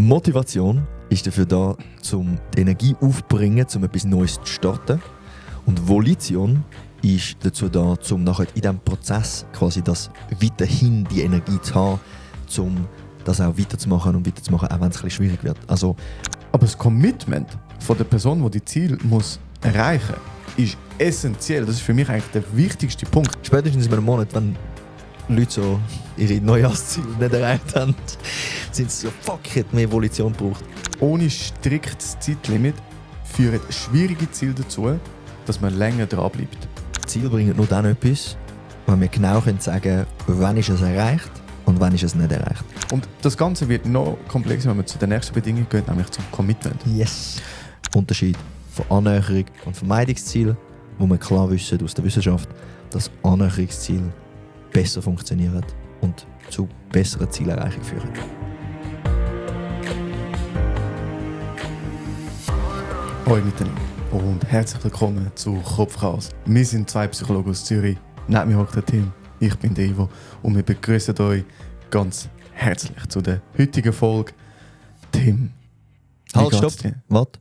Motivation ist dafür da, um die Energie aufzubringen, um etwas Neues zu starten. Und Volition ist dazu da, um nachher in diesem Prozess quasi das weiterhin die Energie zu haben, um das auch weiterzumachen und weiterzumachen, auch wenn es ein bisschen schwierig wird. Also, aber das Commitment von der Person, die die Ziel muss erreichen muss, ist essentiell. Das ist für mich eigentlich der wichtigste Punkt. Spätestens in einem Monat, wenn Leute so ihre Neujahrsziele nicht erreicht haben, sind sie so, fuck, ich hätte mehr Volition gebraucht. Ohne striktes Zeitlimit führen schwierige Ziele dazu, dass man länger dran bleibt. Ziel bringt nur dann etwas, wenn wir genau sagen können, wann ist es erreicht und wann ist es nicht erreicht. Und das Ganze wird noch komplexer, wenn wir zu der nächsten Bedingung gehen, nämlich zum Commitment. Yes. Unterschied von Annäherung und Vermeidungsziel, wo wir klar wissen aus der Wissenschaft, dass Annäherungsziele besser funktionieren und zu besseren Zielerreichung führen. Hallo miteinander und herzlich willkommen zu Kopfchaos. Wir sind zwei Psychologen aus Zürich. Neben mir hockt der Tim, ich bin der Ivo und wir begrüßen euch ganz herzlich zu der heutigen Folge. Tim, halt, stopp, warte.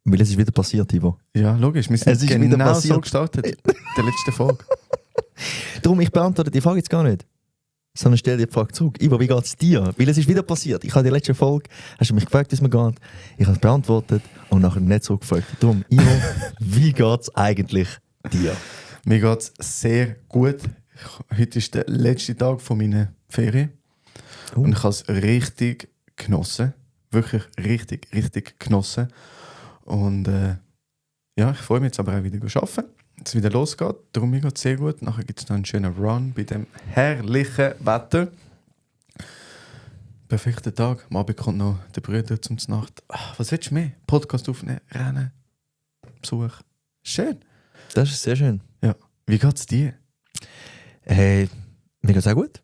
Weil es ist wieder passiert, Ivo. Ja, logisch, wir sind genau so gestartet in der letzten Folge. Darum, ich beantworte die Frage jetzt gar nicht. Sondern stell dir die Frage zurück. Ivo, wie geht es dir? Weil es ist wieder passiert. Ich habe die letzte Folge, hast du mich gefragt, wie es mir geht. Ich habe es beantwortet und nachher nicht zurückgefragt. Darum, Ivo, wie geht es eigentlich dir? Mir geht es sehr gut. Heute ist der letzte Tag von meiner Ferien. Und ich habe es richtig genossen. Wirklich richtig genossen. Und ja, ich freue mich jetzt aber auch wieder zu arbeiten. Jetzt wieder losgeht. Darum geht es sehr gut. Nachher gibt es noch einen schönen Run bei dem herrlichen Wetter. Perfekter Tag. Am Abend kommt noch der Bruder zum Nacht. Was willst du mehr? Podcast aufnehmen, rennen, Besuch. Schön. Das ist sehr schön. Ja. Wie geht es dir? Hey, mir geht es auch gut.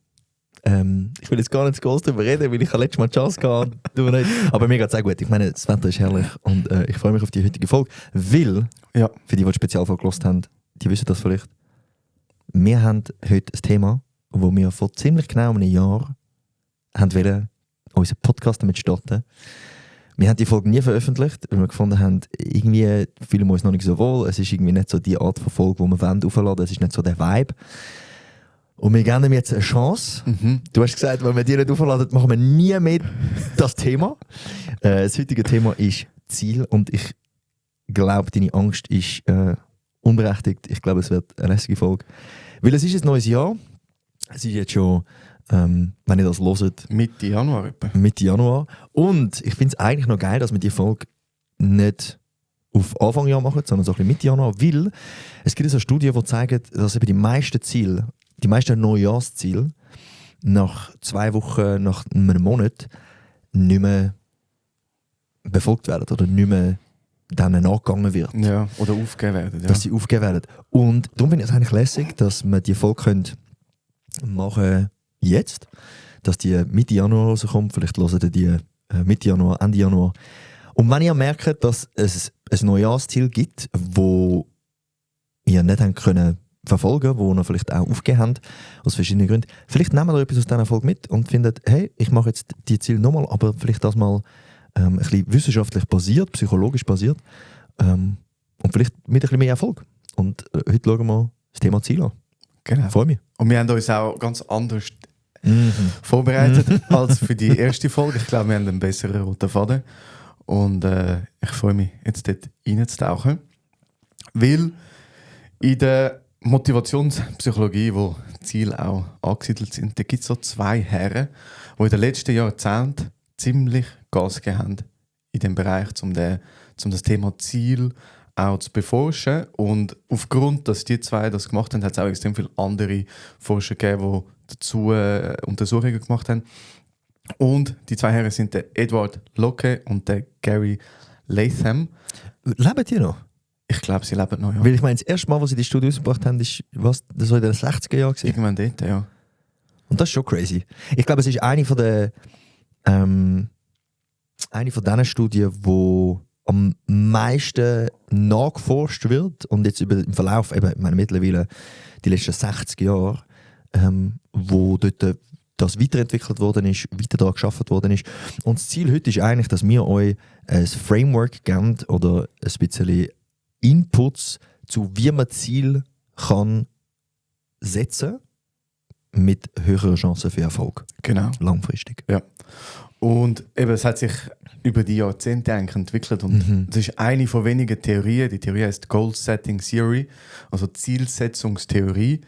Ich will jetzt gar nicht zu groß darüber reden, weil ich letztes Mal die Chance hatte, du nicht. Aber mir geht es auch gut. Ich meine, das Wetter ist herrlich und ich freue mich auf die heutige Folge, weil, ja, für die die Spezialfolge gehört haben, die wissen das vielleicht, wir haben heute ein Thema, wo wir vor ziemlich genau einem Jahr wollten, unseren Podcast damit starten. Wir haben die Folge nie veröffentlicht, weil wir gefunden haben, irgendwie fühlen wir uns noch nicht so wohl. Es ist irgendwie nicht so die Art von Folge, die wir aufladen wollen. Es ist nicht so der Vibe. Und wir geben ihm jetzt eine Chance. Du hast gesagt, wenn wir die nicht aufladen, machen wir nie mehr das Thema. Das heutige Thema ist Ziel. Und ich glaube, deine Angst ist unberechtigt. Ich glaube, es wird eine lässige Folge. Weil es ist ein neues Jahr. Es ist jetzt schon, wenn ihr das hört, Mitte Januar etwa. Mitte Januar. Und ich finde es eigentlich noch geil, dass wir die Folge nicht auf Anfang Jahr machen, sondern so ein bisschen Mitte Januar. Weil es gibt so Studien, die zeigen, dass eben die meisten Ziele, die meisten Neujahrsziele nach 2 Wochen, nach einem Monat nicht mehr befolgt werden oder nicht mehr denen nachgegangen wird. Ja, oder aufgegeben werden. Ja. Dass sie aufgegeben werden. Und darum finde ich es eigentlich lässig, dass wir die Folge machen jetzt, dass die Mitte Januar rauskommt. Vielleicht hören die Mitte Januar, Ende Januar. Und wenn ihr merkt, dass es ein Neujahrsziel gibt, wo ihr nicht können verfolgen, wo ihr vielleicht auch aufgegeben habt, aus verschiedenen Gründen. Vielleicht nehmt ihr etwas aus dieser Folge mit und findet, hey, ich mache jetzt die Ziele nochmal, aber vielleicht das mal ein bisschen wissenschaftlich basiert, psychologisch basiert und vielleicht mit ein bisschen mehr Erfolg. Und heute schauen wir das Thema Ziel an. Genau. Freue mich. Und wir haben uns auch ganz anders vorbereitet als für die erste Folge. Ich glaube, wir haben einen besseren roten Faden. Und ich freue mich, jetzt dort reinzutauchen. Weil in der Motivationspsychologie, wo Ziele auch angesiedelt sind, da gibt es so 2 Herren, die in den letzten Jahrzehnten ziemlich Gas gegeben haben in dem Bereich, um das Thema Ziel auch zu beforschen. Und aufgrund, dass die 2 das gemacht haben, hat es auch extrem viele andere Forscher gegeben, die dazu Untersuchungen gemacht haben. Und die 2 Herren sind der Edward Locke und der Gary Latham. Leben die noch? Ich glaube, sie leben noch, ja. Weil ich meine, das erste Mal, als sie die Studie rausgebracht haben, das war in den 60er Jahren. Irgendwann dort, ja. Und das ist schon crazy. Ich glaube, es ist eine von diesen Studien, wo am meisten nachgeforscht wird und jetzt im Verlauf, eben, ich meine, mittlerweile die letzten 60 Jahre, wo dort das weiterentwickelt worden ist, weiter daran geschaffen worden ist. Und das Ziel heute ist eigentlich, dass wir euch ein Framework geben oder ein bisschen Inputs zu, wie man Ziel kann setzen mit höherer Chancen für Erfolg. Genau. Langfristig. Ja. Und eben, es hat sich über die Jahrzehnte eigentlich entwickelt und das ist eine von wenigen Theorien. Die Theorie heißt Goal Setting Theory, also Zielsetzungstheorie,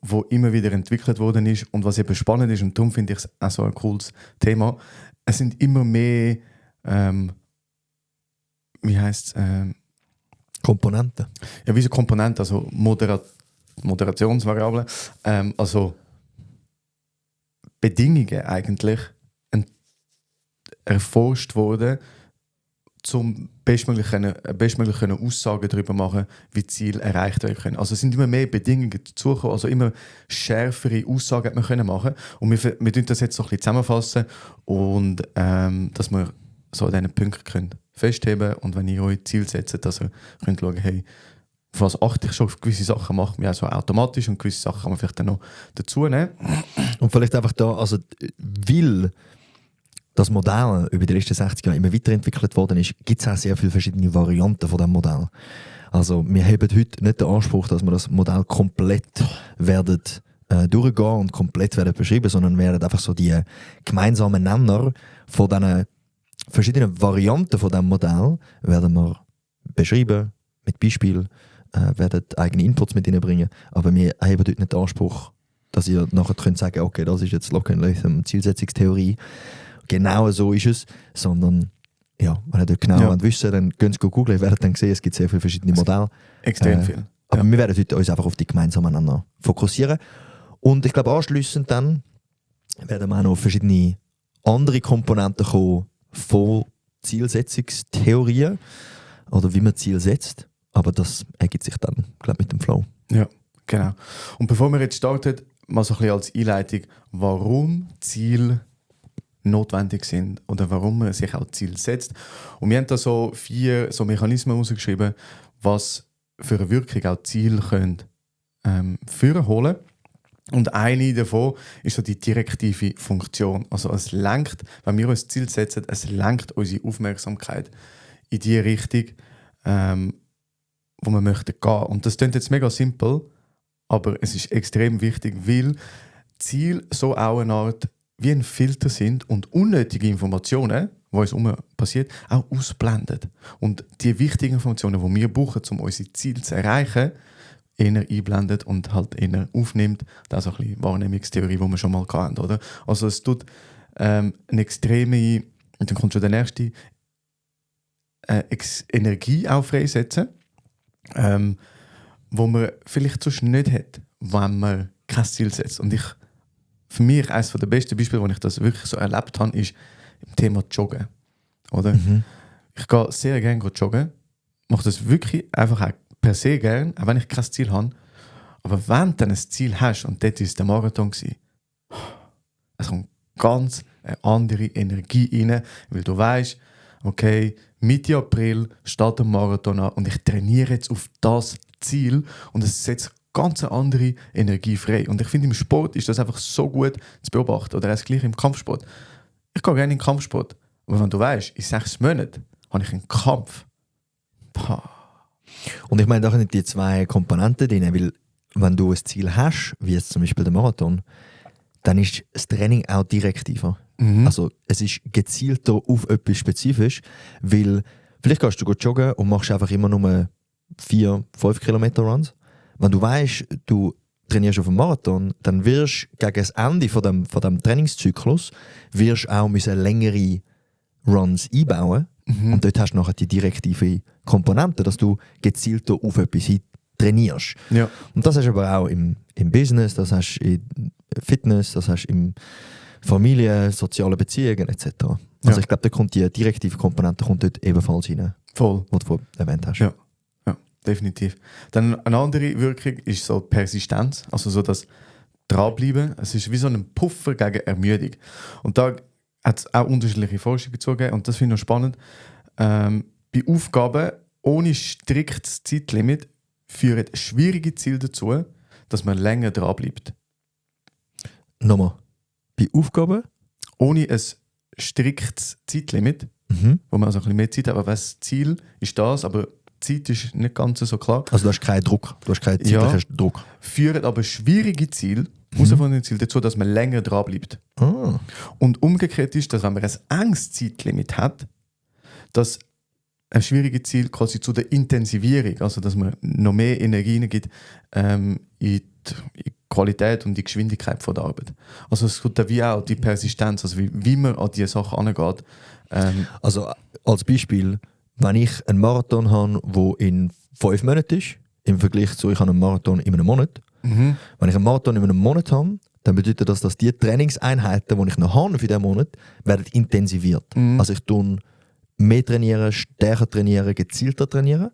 wo immer wieder entwickelt worden ist. Und was eben spannend ist, und darum finde ich es auch so ein cooles Thema, es sind immer mehr Komponenten. Ja, wie so Komponenten, also Moderationsvariablen, also Bedingungen eigentlich erforscht worden, um bestmögliche Aussagen darüber zu machen, wie Ziele erreicht werden können. Also es sind immer mehr Bedingungen dazugekommen, also immer schärfere Aussagen man können machen. Und wir tun das jetzt so ein bisschen zusammenfassen und dass wir so an diesen Punkten können festheben und wenn ihr euch Ziel setzt, dass ihr könnt schauen, hey, auf was achte ich schon, auf gewisse Sachen macht man ja so automatisch und gewisse Sachen kann man vielleicht dann noch dazu nehmen. Und vielleicht einfach da, also weil das Modell über die letzten 60 Jahre immer weiterentwickelt worden ist, gibt es auch sehr viele verschiedene Varianten von diesem Modell. Also wir haben heute nicht den Anspruch, dass wir das Modell komplett werden durchgehen und komplett werden beschreiben, sondern werden einfach so die gemeinsamen Nenner von diesen verschiedenen Varianten von diesem Modell werden wir beschreiben, mit Beispielen, werden eigene Inputs mit reinbringen. Aber wir haben heute nicht den Anspruch, dass ihr nachher könnt sagen, okay, das ist jetzt Locken Latham Zielsetzungstheorie. Genau so ist es, sondern ja, wenn ihr dort genau wissen, dann könnt ihr googeln, ihr werdet dann sehen, es gibt sehr viele verschiedene Modelle. Extrem viel. Aber wir werden heute uns einfach auf die gemeinsamen Aneinander fokussieren. Und ich glaube, anschliessend dann werden wir auch noch auf verschiedene andere Komponenten kommen von Zielsetzungstheorien oder wie man Ziel setzt. Aber das ergibt sich dann, glaube ich, mit dem Flow. Ja, genau. Und bevor wir jetzt starten, mal so ein bisschen als Einleitung, warum Ziele notwendig sind oder warum man sich auch Ziel setzt. Und wir haben da so 4 so Mechanismen herausgeschrieben, was für eine Wirkung auch Ziele können führen holen. Und eine davon ist so die direktive Funktion. Also es lenkt, wenn wir uns Ziel setzen, es lenkt unsere Aufmerksamkeit in die Richtung, wo wir möchten gehen. Und das klingt jetzt mega simpel, aber es ist extrem wichtig, weil Ziele so auch eine Art wie ein Filter sind und unnötige Informationen, die uns passiert, auch ausblendet. Und die wichtigen Informationen, die wir brauchen, um unsere Ziele zu erreichen, eher einblendet und halt eher aufnimmt. Das ist auch ein bisschen Wahrnehmungstheorie, die wir schon mal hatten, oder? Also es tut eine extreme, und dann kommt schon der nächste, Energie auch freisetzen, wo man vielleicht sonst nicht hat, wenn man kein Ziel setzt. Und für mich eines der besten Beispiele, wo ich das wirklich so erlebt habe, ist im Thema Joggen. Oder? Ich gehe sehr gerne joggen, mache das wirklich einfach auch per se gerne, auch wenn ich kein Ziel habe. Aber wenn du dann ein Ziel hast, und dort war es der Marathon, es kommt ganz eine andere Energie rein, weil du weißt, okay, Mitte April steht der Marathon an und ich trainiere jetzt auf das Ziel und es setzt ganz eine andere Energie frei. Und ich finde, im Sport ist das einfach so gut zu beobachten. Oder auch gleich im Kampfsport. Ich gehe gerne in den Kampfsport. Aber wenn du weißt, in 6 Monaten habe ich einen Kampf. Und ich meine, da sind die 2 Komponenten drin, weil wenn du ein Ziel hast, wie jetzt zum Beispiel der Marathon, dann ist das Training auch direktiver. Also es ist gezielter auf etwas spezifisch, weil vielleicht gehst du gut joggen und machst einfach immer nur 4-5 Kilometer Runs. Wenn du weißt, du trainierst auf einem Marathon, dann wirst du gegen das Ende von dem Trainingszyklus wirst auch längere Runs einbauen. Und dort hast du nachher die direktive Komponente, dass du gezielter auf etwas hin trainierst. Ja. Und das hast du aber auch im Business, das hast du in Fitness, das hast du in Familie, soziale Beziehungen etc. Also ich glaube, da kommt die direktive Komponente kommt dort ebenfalls rein. Voll. Was du erwähnt hast. Ja, definitiv. Dann eine andere Wirkung ist so Persistenz, also so das Dranbleiben. Es ist wie so ein Puffer gegen Ermüdung. Und da hat es auch unterschiedliche Forschungen zugegeben und das finde ich noch spannend. Bei Aufgaben ohne striktes Zeitlimit führen schwierige Ziele dazu, dass man länger dranbleibt. Nochmal. bei Aufgaben. Ohne ein striktes Zeitlimit, wo man also ein bisschen mehr Zeit hat. Aber das Ziel ist das, aber die Zeit ist nicht ganz so klar. Also du hast keinen Druck, du hast keinen zeitlichen Druck. Führen aber schwierige Ziele, herausfordernde Ziele dazu, dass man länger dran bleibt. Ah. Und umgekehrt ist, dass wenn man ein enges Zeitlimit hat, dass ein schwieriges Ziel quasi zu der Intensivierung, also dass man noch mehr Energie gibt in die Qualität und die Geschwindigkeit von der Arbeit. Also es kommt da wie auch die Persistenz, also wie man an diese Sachen angeht. Also als Beispiel, wenn ich einen Marathon habe, der in 5 Monaten ist, im Vergleich zu ich habe einen Marathon in einem Monat. Wenn ich einen Marathon in einem Monat habe, dann bedeutet das, dass die Trainingseinheiten, die ich noch habe für diesen Monat, werden intensiviert. Also ich tue mehr trainieren, stärker trainieren, gezielter trainieren.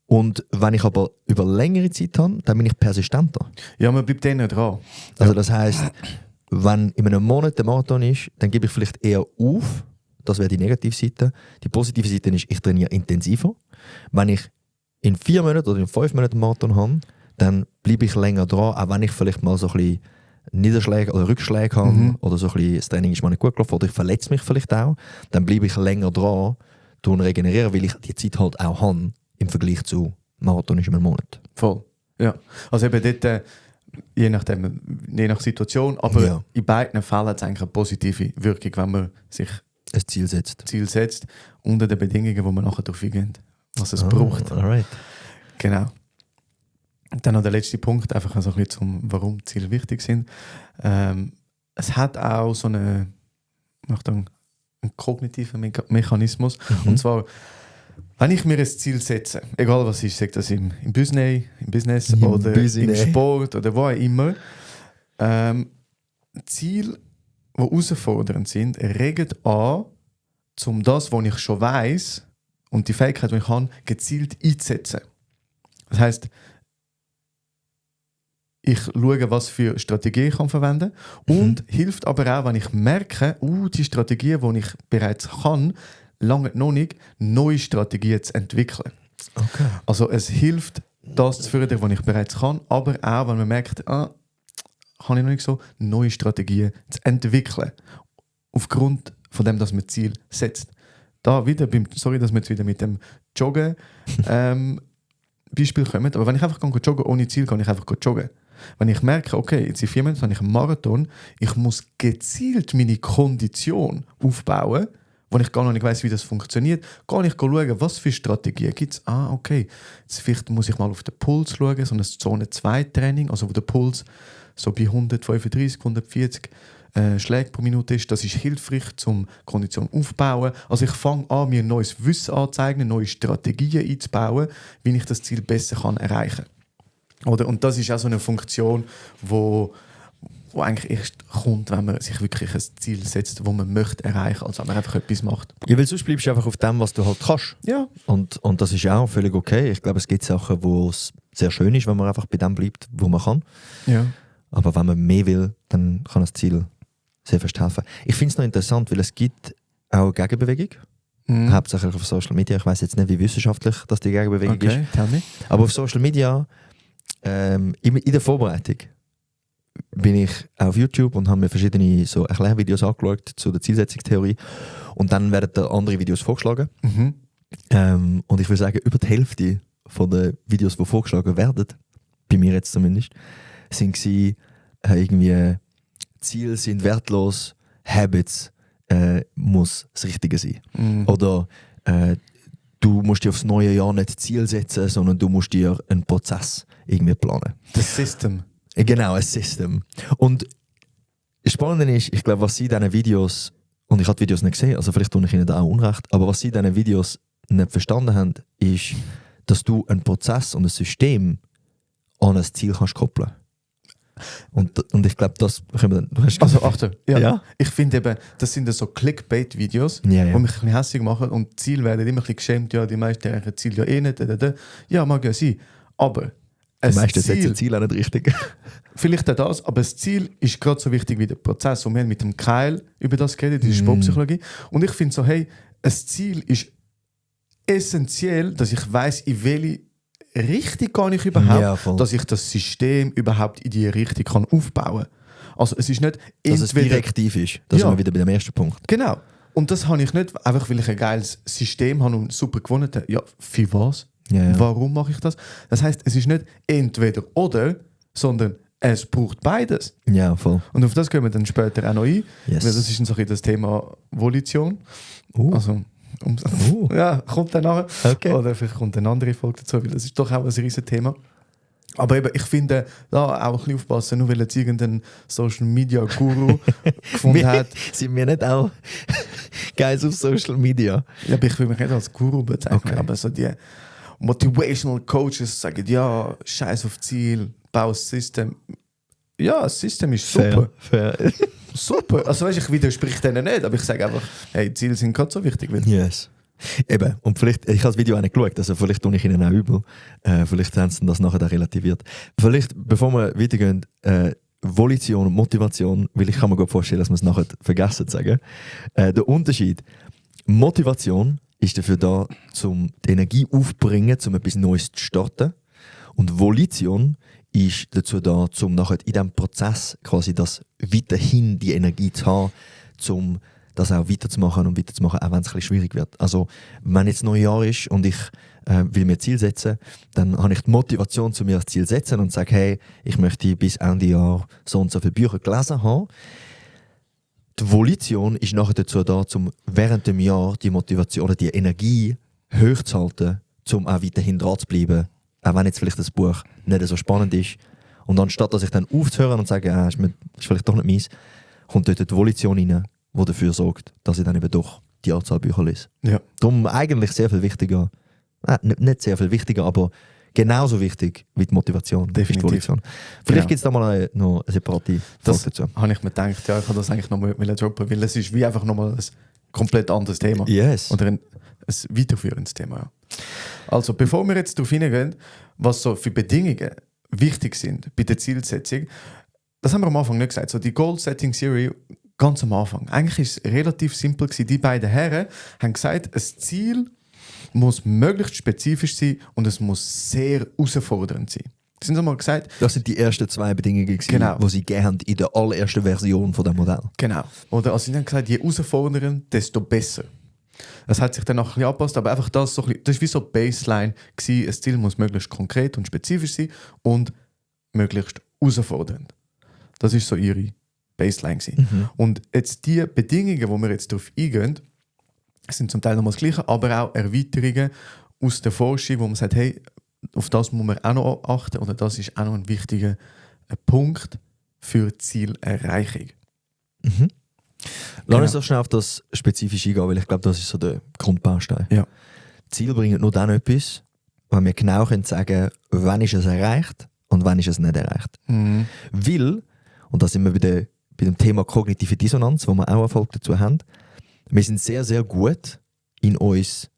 Und wenn ich aber über längere Zeit habe, dann bin ich persistenter. Ja, man bleibt denen dran. Also das heisst, wenn in einem Monat der Marathon ist, dann gebe ich vielleicht eher auf. Das wäre die Negativseite. Die positive Seite ist, ich trainiere intensiver. Wenn ich in 4 Monaten oder in 5 Monaten einen Marathon habe, dann bleibe ich länger dran, auch wenn ich vielleicht mal so ein bisschen Niederschläge oder Rückschläge habe oder so ein bisschen, das Training ist mal nicht gut gelaufen oder ich verletze mich vielleicht auch, dann bleibe ich länger dran und regenerieren, weil ich die Zeit halt auch habe im Vergleich zu Marathon ist in einem Monat. Voll, ja. Also eben dort, je nach Situation, aber in beiden Fällen hat es eigentlich eine positive Wirkung, wenn man sich ein Ziel setzt unter den Bedingungen, wo man nachher darauf eingeht, was es braucht. Alright. Genau. Und dann noch der letzte Punkt, einfach so ein bisschen warum Ziele wichtig sind. Es hat auch so einen kognitiven Mechanismus. Und zwar, wenn ich mir ein Ziel setze, egal was ist, sagt das im Business oder im Sport oder wo auch immer, Ziele, die herausfordernd sind, regen an, um das, was ich schon weiss und die Fähigkeit, die ich habe, gezielt einzusetzen. Das heisst, ich schaue, was für Strategien ich verwenden kann und hilft aber auch, wenn ich merke, die Strategie, die ich bereits kann, lange noch nicht, neue Strategien zu entwickeln. Okay. Also es hilft, das zu fördern, was ich bereits kann, aber auch, wenn man merkt, kann ich noch nicht so, neue Strategien zu entwickeln. Aufgrund von dem, dass man Ziel setzt. Da wieder, sorry, dass wir jetzt wieder mit dem Joggen Beispiel kommen, aber wenn ich einfach joggen ohne Ziel, kann ich einfach joggen. Wenn ich merke, okay, jetzt in 4 Monaten habe ich einen Marathon, ich muss gezielt meine Kondition aufbauen, wo ich gar noch nicht weiss, wie das funktioniert, kann ich schauen, was für Strategien gibt es. Okay, jetzt vielleicht muss ich mal auf den Puls schauen, so ein Zone-2-Training, also wo der Puls so bei 135, 140 Schläge pro Minute ist. Das ist hilfreich, um Kondition aufzubauen. Also ich fange an, mir neues Wissen anzuzeigen, neue Strategien einzubauen, wie ich das Ziel besser erreichen kann. Und das ist auch so eine Funktion, wo eigentlich erst kommt, wenn man sich wirklich ein Ziel setzt, das man möchte erreichen, als wenn man einfach etwas macht. Ja, weil sonst bleibst du einfach auf dem, was du halt kannst. Ja. Und das ist auch völlig okay. Ich glaube, es gibt Sachen, wo es sehr schön ist, wenn man einfach bei dem bleibt, wo man kann. Ja. Aber wenn man mehr will, dann kann das Ziel sehr fest helfen. Ich finde es noch interessant, weil es gibt auch eine Gegenbewegung. Hauptsächlich auf Social Media. Ich weiß jetzt nicht, wie wissenschaftlich das die Gegenbewegung ist. Tell me. Aber auf Social Media, in der Vorbereitung, bin ich auf YouTube und habe mir verschiedene so Erklärvideos angeschaut zu der Zielsetzungstheorie. Und dann werden da andere Videos vorgeschlagen. Und ich würde sagen, über die Hälfte von den Videos, die vorgeschlagen werden, bei mir jetzt zumindest, sind sie irgendwie Ziele sind wertlos, Habits muss das Richtige sein. Oder du musst dir aufs neue Jahr nicht Ziel setzen, sondern du musst dir einen Prozess irgendwie planen. Das System. Genau, ein System. Und das Spannende ist, ich glaube, was sie in diesen Videos, und ich habe die Videos nicht gesehen, also vielleicht tue ich ihnen da auch Unrecht, aber was sie in diesen Videos nicht verstanden haben, ist, dass du einen Prozess und ein System an ein Ziel kannst koppeln. Und ich glaube, das können wir dann... Also Achtung, ja. Ich finde eben, das sind so Clickbait-Videos, die mich ein bisschen hässlich machen und die Ziele werden immer ein bisschen geschämt, ja, die meisten erreichen Ziel ja eh nicht, ja, mag ja sein, aber die meisten setzen Ziel auch nicht richtig. Vielleicht auch das, aber das Ziel ist gerade so wichtig wie der Prozess. Und wir haben mit dem Kyle über das geredet, diese Sportpsychologie. Und ich finde so, hey, ein Ziel ist essentiell, dass ich weiss, in welche Richtung kann ich überhaupt, dass ich das System überhaupt in die Richtung kann aufbauen kann. Also es ist nicht dass es direktiv ist. Das sind wir wieder bei dem ersten Punkt. Genau. Und das habe ich nicht, einfach weil ich ein geiles System habe und super gewonnen habe. Ja, für was? Ja. Warum mache ich das? Das heisst, es ist nicht entweder oder, sondern es braucht beides. Ja, voll. Und auf das gehen wir dann später auch noch ein, Yes. weil das ist so ein bisschen das Thema Volition. Also, ja, kommt dann nachher. Okay. Oder vielleicht kommt eine andere Folge dazu, weil das ist doch auch ein riesen Thema. Aber eben, ich finde, da auch ein bisschen aufpassen, nur weil jetzt irgendein Social Media Guru gefunden hat. Sind wir nicht auch Guys auf Social Media? Ja, aber ich will mich nicht als Guru bezeichnen, Okay. aber so die Motivational Coaches sagen, ja, scheiß auf Ziel, bau ein System. Ja, das System ist super. Fair. Super. Also weißt, ich widerspreche denen nicht, aber ich sage einfach, hey, Ziele sind gerade so wichtig. Weil Yes. Eben, und vielleicht, ich habe das Video auch nicht geschaut, also vielleicht tue ich ihnen auch übel. Vielleicht haben sie das nachher auch relativiert. Vielleicht, bevor wir weitergehen, Volition und Motivation, weil ich kann mir gut vorstellen, dass wir es nachher vergessen zu sagen. Der Unterschied, Motivation ist dafür da, um die Energie aufzubringen, um etwas Neues zu starten. Und Volition ist dazu da, um nachher in diesem Prozess quasi das weiterhin die Energie zu haben, um das auch weiterzumachen, auch wenn es ein bisschen schwierig wird. Also, wenn jetzt Neujahr ist und ich will mir ein Ziel setzen, dann habe ich die Motivation, zu mir das Ziel zu setzen und sage, hey, ich möchte bis Ende Jahr so und so viele Bücher gelesen haben. Die Volition ist nachher dazu da, um während dem Jahr die Motivation oder die Energie hochzuhalten, um auch weiterhin dran zu bleiben, auch wenn jetzt vielleicht das Buch nicht so spannend ist. Und anstatt dass ich dann aufzuhören und sage, ist vielleicht doch nicht meins, kommt dort die Volition rein, die dafür sorgt, dass ich dann eben doch die Anzahl Bücher lese. ja. Darum eigentlich sehr viel wichtiger, nicht sehr viel wichtiger, aber genauso wichtig wie die Motivation. Definitiv. Ist die Volition. Vielleicht Genau. gibt es da mal noch eine separate Das Folge dazu. habe ich mir gedacht, ja, ich habe das eigentlich nochmal droppen, weil es ist wie einfach nochmal ein komplett anderes Thema. Yes. Oder ein weiterführendes Thema. Ja. Also, bevor wir jetzt darauf hineingehen, was so für Bedingungen wichtig sind bei der Zielsetzung, das haben wir am Anfang nicht gesagt. So die Goal-Setting-Theory ganz am Anfang. Eigentlich ist es relativ simpel gewesen. Die beiden Herren haben gesagt, ein Ziel muss möglichst spezifisch sein und es muss sehr herausfordernd sein. Sie haben mal gesagt, Das sind die ersten zwei Bedingungen, gewesen, Genau. die sie gegeben haben in der allerersten Version von dem Modell. genau. Oder also sie haben gesagt, je herausfordernder, desto besser. Das hat sich dann noch ein bisschen angepasst, aber einfach das, so ein bisschen, das ist wie so die Baseline gewesen. Ein Ziel muss möglichst konkret und spezifisch sein und möglichst herausfordernd. Das ist so ihre Baseline gewesen. Und jetzt die Bedingungen, wo wir jetzt darauf eingehen, sind zum Teil nochmal das Gleiche, aber auch Erweiterungen aus der Forschung, wo man sagt, hey, auf das muss man auch noch achten oder das ist auch noch ein wichtiger Punkt für die Zielerreichung. Lass uns doch schnell auf das spezifisch eingehen, weil ich glaube, das ist so der Grundbaustein. Ja. Ziel bringt nur dann etwas, wenn wir genau können sagen, wann ist es erreicht und wann ist es nicht erreicht. Weil, und da sind wir bei dem Thema kognitive Dissonanz, wo wir auch Erfolg dazu haben, wir sind sehr, sehr gut in uns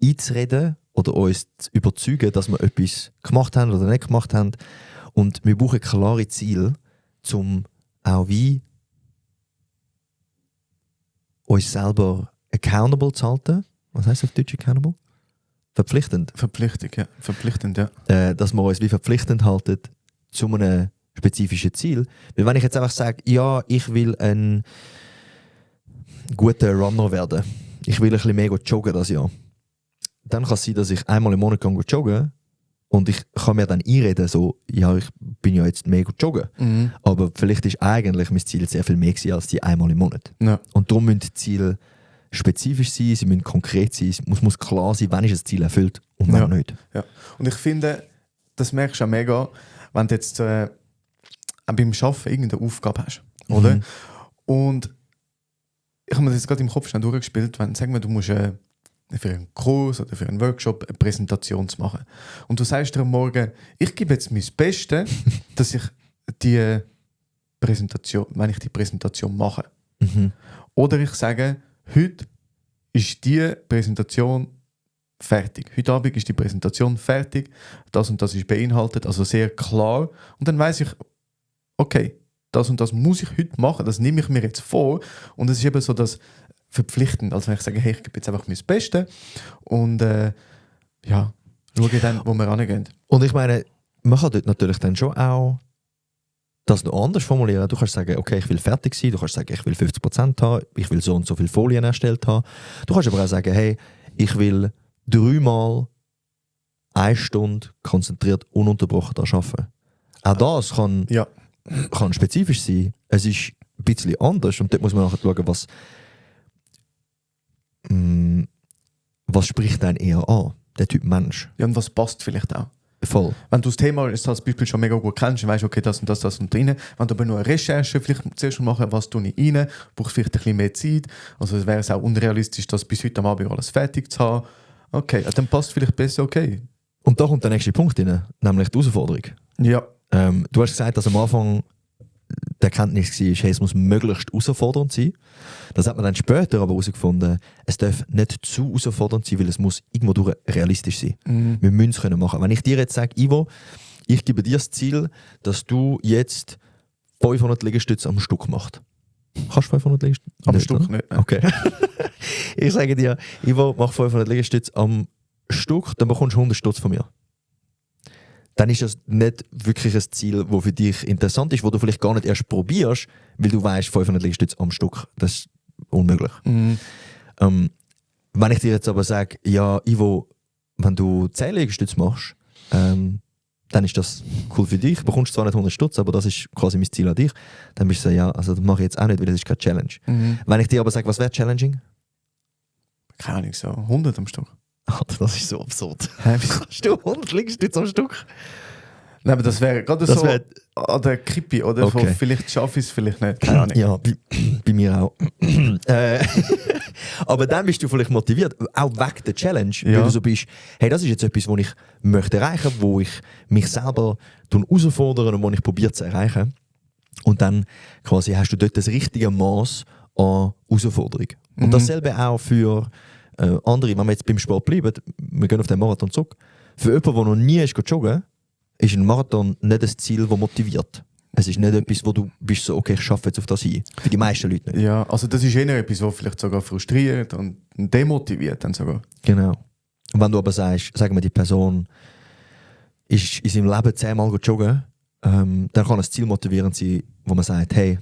einzureden oder uns zu überzeugen, dass wir etwas gemacht haben oder nicht gemacht haben. Und wir brauchen klare Ziele, um auch wie uns selber accountable zu halten. Was heisst auf Deutsch accountable? Verpflichtend. Verpflichtend, ja. Dass wir uns wie verpflichtend halten zu einem spezifischen Ziel. Weil wenn ich jetzt einfach sage, ja, ich will ein guter Runner werden, ich will ein bisschen mehr joggen das Jahr, dann kann es sein, dass ich einmal im Monat joggen und ich kann mir dann einreden, so, ja, ich bin ja jetzt mega joggen. Aber vielleicht ist eigentlich mein Ziel sehr viel mehr gewesen als die einmal im Monat. Ja. Und darum müssen die Ziele spezifisch sein, sie müssen konkret sein, es muss klar sein, wann ist das Ziel erfüllt und wann nicht. Ja. Und ich finde, das merkst du auch mega, wenn du jetzt auch beim Arbeiten irgendeine Aufgabe hast. Oder? Und ich habe mir das gerade im Kopf schnell durchgespielt, wenn, sagen wir, du musst für einen Kurs oder für einen Workshop eine Präsentation zu machen. Und du sagst dir am Morgen, ich gebe jetzt mein Bestes, dass ich die Präsentation mache. Oder ich sage, heute ist die Präsentation fertig. Heute Abend ist die Präsentation fertig. Das und das ist beinhaltet, also sehr klar. Und dann weiß ich, okay, das und das muss ich heute machen, das nehme ich mir jetzt vor. Und es ist eben so das verpflichtend, als wenn ich sage, hey, ich gebe jetzt einfach mein Bestes und ja, schaue dann, wo wir rangehen. Und ich meine, man kann dort natürlich dann schon auch das noch anders formulieren. Du kannst sagen, okay, ich will fertig sein. Du kannst sagen, ich will 50% haben. Ich will so und so viele Folien erstellt haben. Du kannst aber auch sagen, hey, ich will 3-mal 1 Stunde konzentriert, ununterbrochen daran arbeiten. Auch das kann spezifisch sein. Es ist ein bisschen anders und dort muss man nachher schauen, was spricht einen eher an, der Typ Mensch. Ja, und was passt vielleicht auch. Voll. Wenn du das Thema als Beispiel schon mega gut kennst und weißt, okay, das und drin, wenn du aber nur eine Recherche vielleicht zuerst mal machen, was tue ich rein, brauchst vielleicht ein bisschen mehr Zeit. Also es wäre es auch unrealistisch, das bis heute am Abend alles fertig zu haben. Okay, dann passt vielleicht besser, okay. Und da kommt der nächste Punkt rein, nämlich die Herausforderung. Ja. Du hast gesagt, dass am Anfang die Erkenntnis war, hey, es muss möglichst herausfordernd sein. Das hat man dann später aber herausgefunden, es darf nicht zu herausfordernd sein, weil es muss irgendwo durch realistisch sein. Wir müssen es machen können. Wenn ich dir jetzt sage, Ivo, ich gebe dir das Ziel, dass du jetzt 500 Liegestütze am Stück machst. Kannst du 500 Liegestütze? Am Stück nicht. Okay. Ich sage dir, Ivo, mach 500 Liegestütze am Stück, dann bekommst du 100 Stutz von mir. Dann ist das nicht wirklich ein Ziel, das für dich interessant ist, wo du vielleicht gar nicht erst probierst, weil du weißt, 500 Liegestütze am Stück, das ist unmöglich. Wenn ich dir jetzt aber sage, ja, Ivo, wenn du 10 Liegestütze machst, dann ist das cool für dich, bekommst zwar nicht 100 Stutz, aber das ist quasi mein Ziel an dich, dann bist du so, ja, also das mache ich jetzt auch nicht, weil das ist keine Challenge. Wenn ich dir aber sage, was wäre challenging? Keine Ahnung, so 100 am Stück. Alter, das ist so absurd. Wie kannst du 100 Liegestütze am Stück? Nein, aber das wäre gerade so an der Kippe, oder? Okay. Vielleicht schaffe ich es, vielleicht nicht. Keine Ahnung. Ja, bei mir auch. Aber dann bist du vielleicht motiviert, auch wegen der Challenge, weil du so bist, hey, das ist jetzt etwas, was ich möchte erreichen, wo ich mich selber herausfordere und wo ich probiere zu erreichen. Und dann quasi hast du dort das richtige Maß an Herausforderung. Und dasselbe auch für andere, wenn wir jetzt beim Sport bleiben, wir gehen auf den Marathon zurück. Für jemanden, der noch nie ist joggen, ist ein Marathon nicht das Ziel, das motiviert. Es ist nicht etwas, wo du bist so, okay, ich schaffe jetzt auf das hin. Für die meisten Leute nicht. Ja, also das ist eher etwas, was vielleicht sogar frustriert und demotiviert dann sogar. Genau. Und wenn du aber sagst, sagen wir, die Person ist in seinem Leben 10-mal joggen, dann kann ein Ziel motivierend sein, wo man sagt, hey,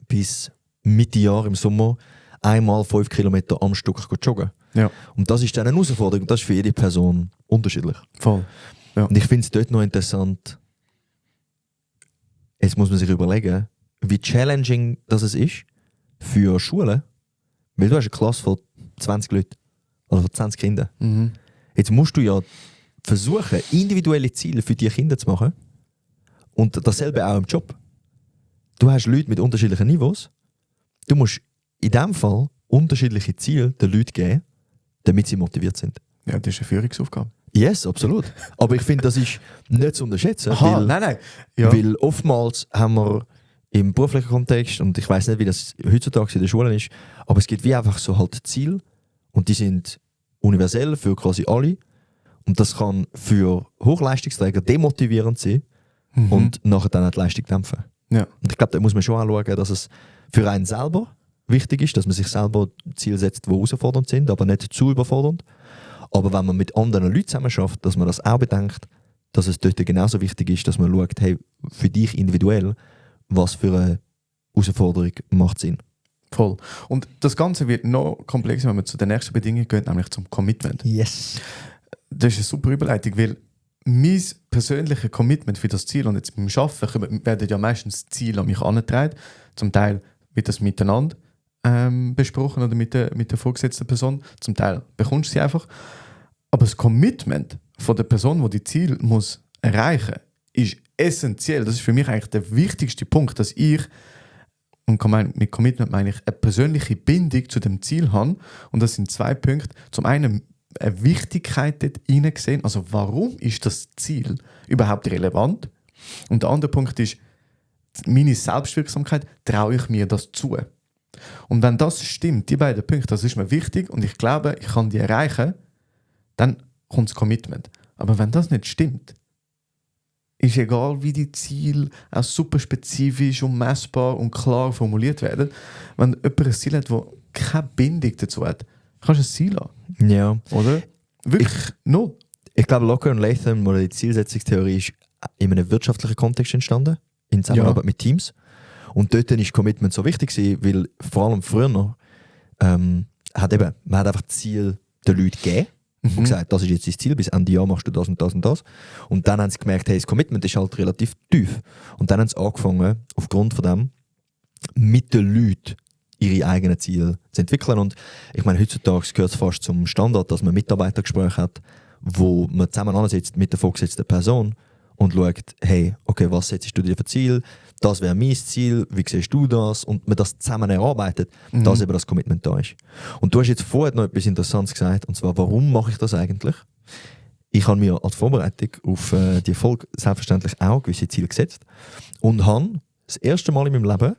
bis Mitte Jahr im Sommer einmal 5 Kilometer am Stück joggen. Ja. Und das ist dann eine Herausforderung und das ist für jede Person unterschiedlich. Voll. Ja. Und ich finde es dort noch interessant, jetzt muss man sich überlegen, wie challenging das ist für Schulen, weil du hast eine Klasse von 20 Leuten oder von 20 Kindern. Jetzt musst du ja versuchen, individuelle Ziele für die Kinder zu machen und dasselbe auch im Job. Du hast Leute mit unterschiedlichen Niveaus, du musst in diesem Fall unterschiedliche Ziele den Leuten geben, damit sie motiviert sind. Ja, das ist eine Führungsaufgabe. Yes, absolut. Aber ich finde, das ist nicht zu unterschätzen. Aha, weil, nein. Ja. Weil oftmals haben wir im beruflichen Kontext, und ich weiß nicht, wie das heutzutage in der Schule ist, aber es gibt wie einfach so halt Ziele und die sind universell für quasi alle. Und das kann für Hochleistungsträger demotivierend sein und nachher dann auch die Leistung dämpfen. Ja. Und ich glaube, da muss man schon anschauen, dass es für einen selber wichtig ist, dass man sich selber Ziele setzt, die herausfordernd sind, aber nicht zu überfordernd. Aber wenn man mit anderen Leuten zusammen schafft, dass man das auch bedenkt, dass es dort genauso wichtig ist, dass man schaut, hey, für dich individuell, was für eine Herausforderung macht Sinn. Voll. Und das Ganze wird noch komplexer, wenn wir zu der nächsten Bedingung gehen, nämlich zum Commitment. Yes. Das ist eine super Überleitung, weil mein persönliches Commitment für das Ziel, und jetzt beim Arbeiten werden ja meistens Ziele an mich herangetragen. Zum Teil wird das miteinander besprochen oder mit der vorgesetzten Person. Zum Teil bekommst du sie einfach. Aber das Commitment von der Person, die Ziel muss erreichen, ist essentiell. Das ist für mich eigentlich der wichtigste Punkt, dass ich, und mit Commitment meine ich, eine persönliche Bindung zu dem Ziel habe. Und das sind 2 Punkte. Zum einen eine Wichtigkeit dort hineingesehen. Also warum ist das Ziel überhaupt relevant? Und der andere Punkt ist, meine Selbstwirksamkeit, traue ich mir das zu? Und wenn das stimmt, die beiden Punkte, das ist mir wichtig und ich glaube, ich kann die erreichen, dann kommt das Commitment. Aber wenn das nicht stimmt, ist egal, wie die Ziele auch super spezifisch und messbar und klar formuliert werden, wenn jemand ein Ziel hat, das keine Bindung dazu hat, kannst du es Ziel haben. Ja. Oder? Wirklich null. Ich glaube, Locker und Latham oder die Zielsetzungstheorie ist in einem wirtschaftlichen Kontext entstanden. in Zusammenarbeit mit Teams. Und dort war Commitment so wichtig gewesen, weil vor allem früher man hat einfach das Ziel den Leuten gegeben und gesagt, das ist jetzt dein Ziel, bis Ende Jahr machst du das und das und das. Und dann haben sie gemerkt, hey, das Commitment ist halt relativ tief. Und dann haben sie angefangen, aufgrund von dem, mit den Leuten ihre eigenen Ziele zu entwickeln. Und ich meine, heutzutage gehört es fast zum Standard, dass man Mitarbeitergespräche hat, wo man zusammen ansitzt mit der vorgesetzten Person und schaut, hey, okay, was setzt du dir für Ziel? Das wäre mein Ziel, wie siehst du das? Und man das zusammen erarbeitet, dass eben das Commitment da ist. Und du hast jetzt vorher noch etwas Interessantes gesagt, und zwar, warum mache ich das eigentlich? Ich habe mir als Vorbereitung auf die Folge selbstverständlich auch gewisse Ziele gesetzt und habe das erste Mal in meinem Leben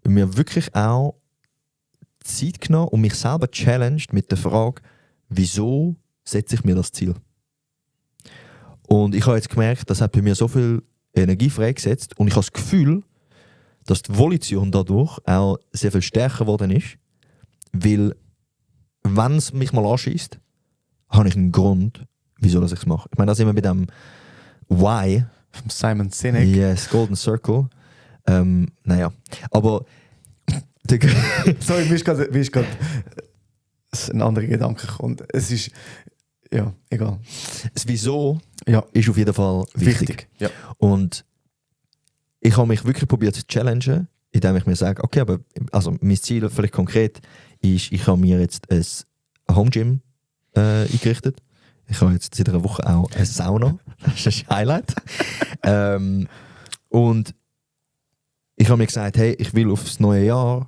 mir wirklich auch Zeit genommen und mich selber challenged mit der Frage, wieso setze ich mir das Ziel? Und ich habe jetzt gemerkt, das hat bei mir so viel Energie freigesetzt und ich habe das Gefühl, dass die Volition dadurch auch sehr viel stärker geworden ist, weil, wenn es mich mal anschießt, habe ich einen Grund, wieso ich es mache. Ich meine, da sind wir mit dem Why. Von Simon Sinek. Yes, Golden Circle. Naja, aber... Sorry, mir ist gerade ein anderer Gedanke gekommen. Es ist... Ja, egal. Das Wieso ist auf jeden Fall wichtig. Ja. Und ich habe mich wirklich probiert zu challengen, indem ich mir sage, okay, aber also mein Ziel vielleicht konkret ist, ich habe mir jetzt ein Home Gym eingerichtet. Ich habe jetzt seit einer Woche auch eine Sauna. Das ist ein Highlight. Und ich habe mir gesagt, hey, ich will aufs neue Jahr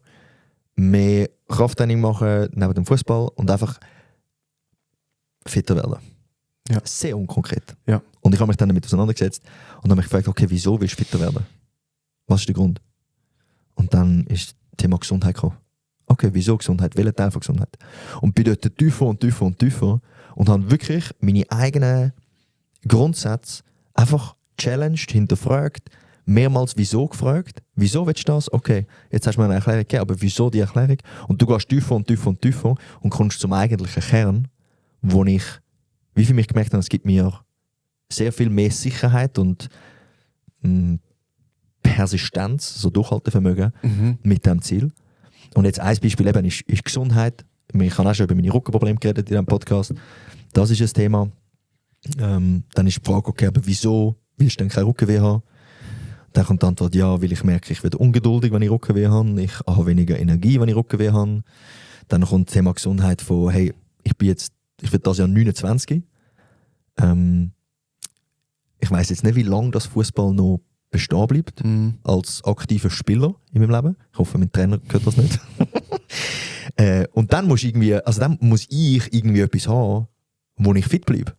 mehr Krafttraining machen neben dem Fußball und einfach fitter werden. Ja. Sehr unkonkret. Ja. Und ich habe mich dann damit auseinandergesetzt und habe mich gefragt, okay, wieso willst du fitter werden? Was ist der Grund? Und dann ist das Thema Gesundheit gekommen. Okay, wieso Gesundheit? Welcher Teil von Gesundheit? Und bin dort tiefer und tiefer und tiefer und habe wirklich meine eigenen Grundsätze einfach challenged, hinterfragt, mehrmals wieso gefragt. Wieso willst du das? Okay, jetzt hast du mir eine Erklärung gegeben, aber wieso die Erklärung? Und du gehst tiefer und tiefer und tiefer und kommst zum eigentlichen Kern, wo ich, wie viel mich gemerkt habe, es gibt mir sehr viel mehr Sicherheit und Persistenz, so Durchhaltevermögen mit diesem Ziel. Und jetzt ein Beispiel eben ist Gesundheit. Ich habe auch schon über meine Rückenprobleme geredet in diesem Podcast. Das ist ein Thema. Dann ist die Frage, okay, aber wieso willst du denn keinen Rückenweh haben? Dann kommt die Antwort, ja, weil ich merke, ich werde ungeduldig, wenn ich Rückenweh habe. Ich habe weniger Energie, wenn ich Rückenweh habe. Dann kommt das Thema Gesundheit von, hey, ich werde das Jahr 29. Ich weiss jetzt nicht, wie lange das Fußball noch bestehen bleibt als aktiver Spieler in meinem Leben. Ich hoffe, mein Trainer hört das nicht. Und dann muss ich irgendwie etwas haben, wo ich fit bleibe.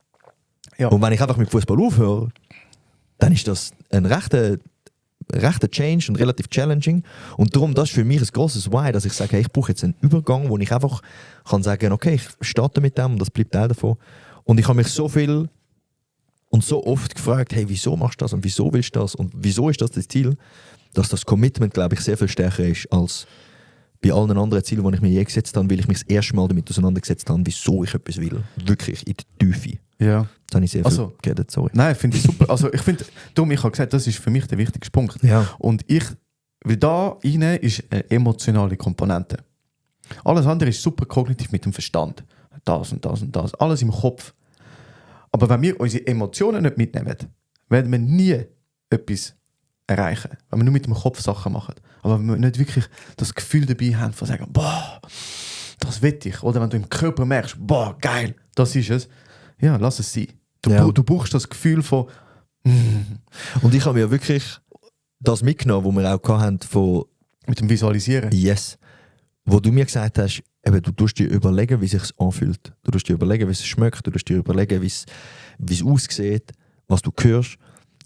Ja. Und wenn ich einfach mit Fußball aufhöre, dann ist das ein rechter Change und relativ challenging. Und darum, das ist für mich ein grosses Why, dass ich sage, hey, ich brauche jetzt einen Übergang, wo ich einfach kann sagen, okay, ich starte mit dem und das bleibt Teil davon. Und ich habe mich so viel und so oft gefragt, hey, wieso machst du das und wieso willst du das und wieso ist das Ziel, dass das Commitment, glaube ich, sehr viel stärker ist als bei allen anderen Zielen, die ich mir je gesetzt habe, weil ich mich das erste Mal damit auseinandergesetzt habe, wieso ich etwas will. Wirklich, in der Tiefe. Ja. Da habe ich sehr viel geredet, sorry. Nein, finde ich super. Also ich finde, ich habe gesagt, das ist für mich der wichtigste Punkt. Ja. Und weil da rein ist eine emotionale Komponente. Alles andere ist super kognitiv mit dem Verstand. Das und das und das. Alles im Kopf. Aber wenn wir unsere Emotionen nicht mitnehmen, werden wir nie etwas erreichen. Wenn wir nur mit dem Kopf Sachen machen. Aber wenn wir nicht wirklich das Gefühl dabei haben, von sagen, boah, das will ich. Oder wenn du im Körper merkst, boah, geil, das ist es. Ja, lass es sein. Du brauchst das Gefühl von... Und ich habe mir wirklich das mitgenommen, was wir auch hatten von... Mit dem Visualisieren. Yes. Wo du mir gesagt hast, eben, du tust dir überlegen, wie es sich anfühlt. Du tust dir überlegen, wie es schmeckt. Du tust dir überlegen, wie es aussieht, was du hörst.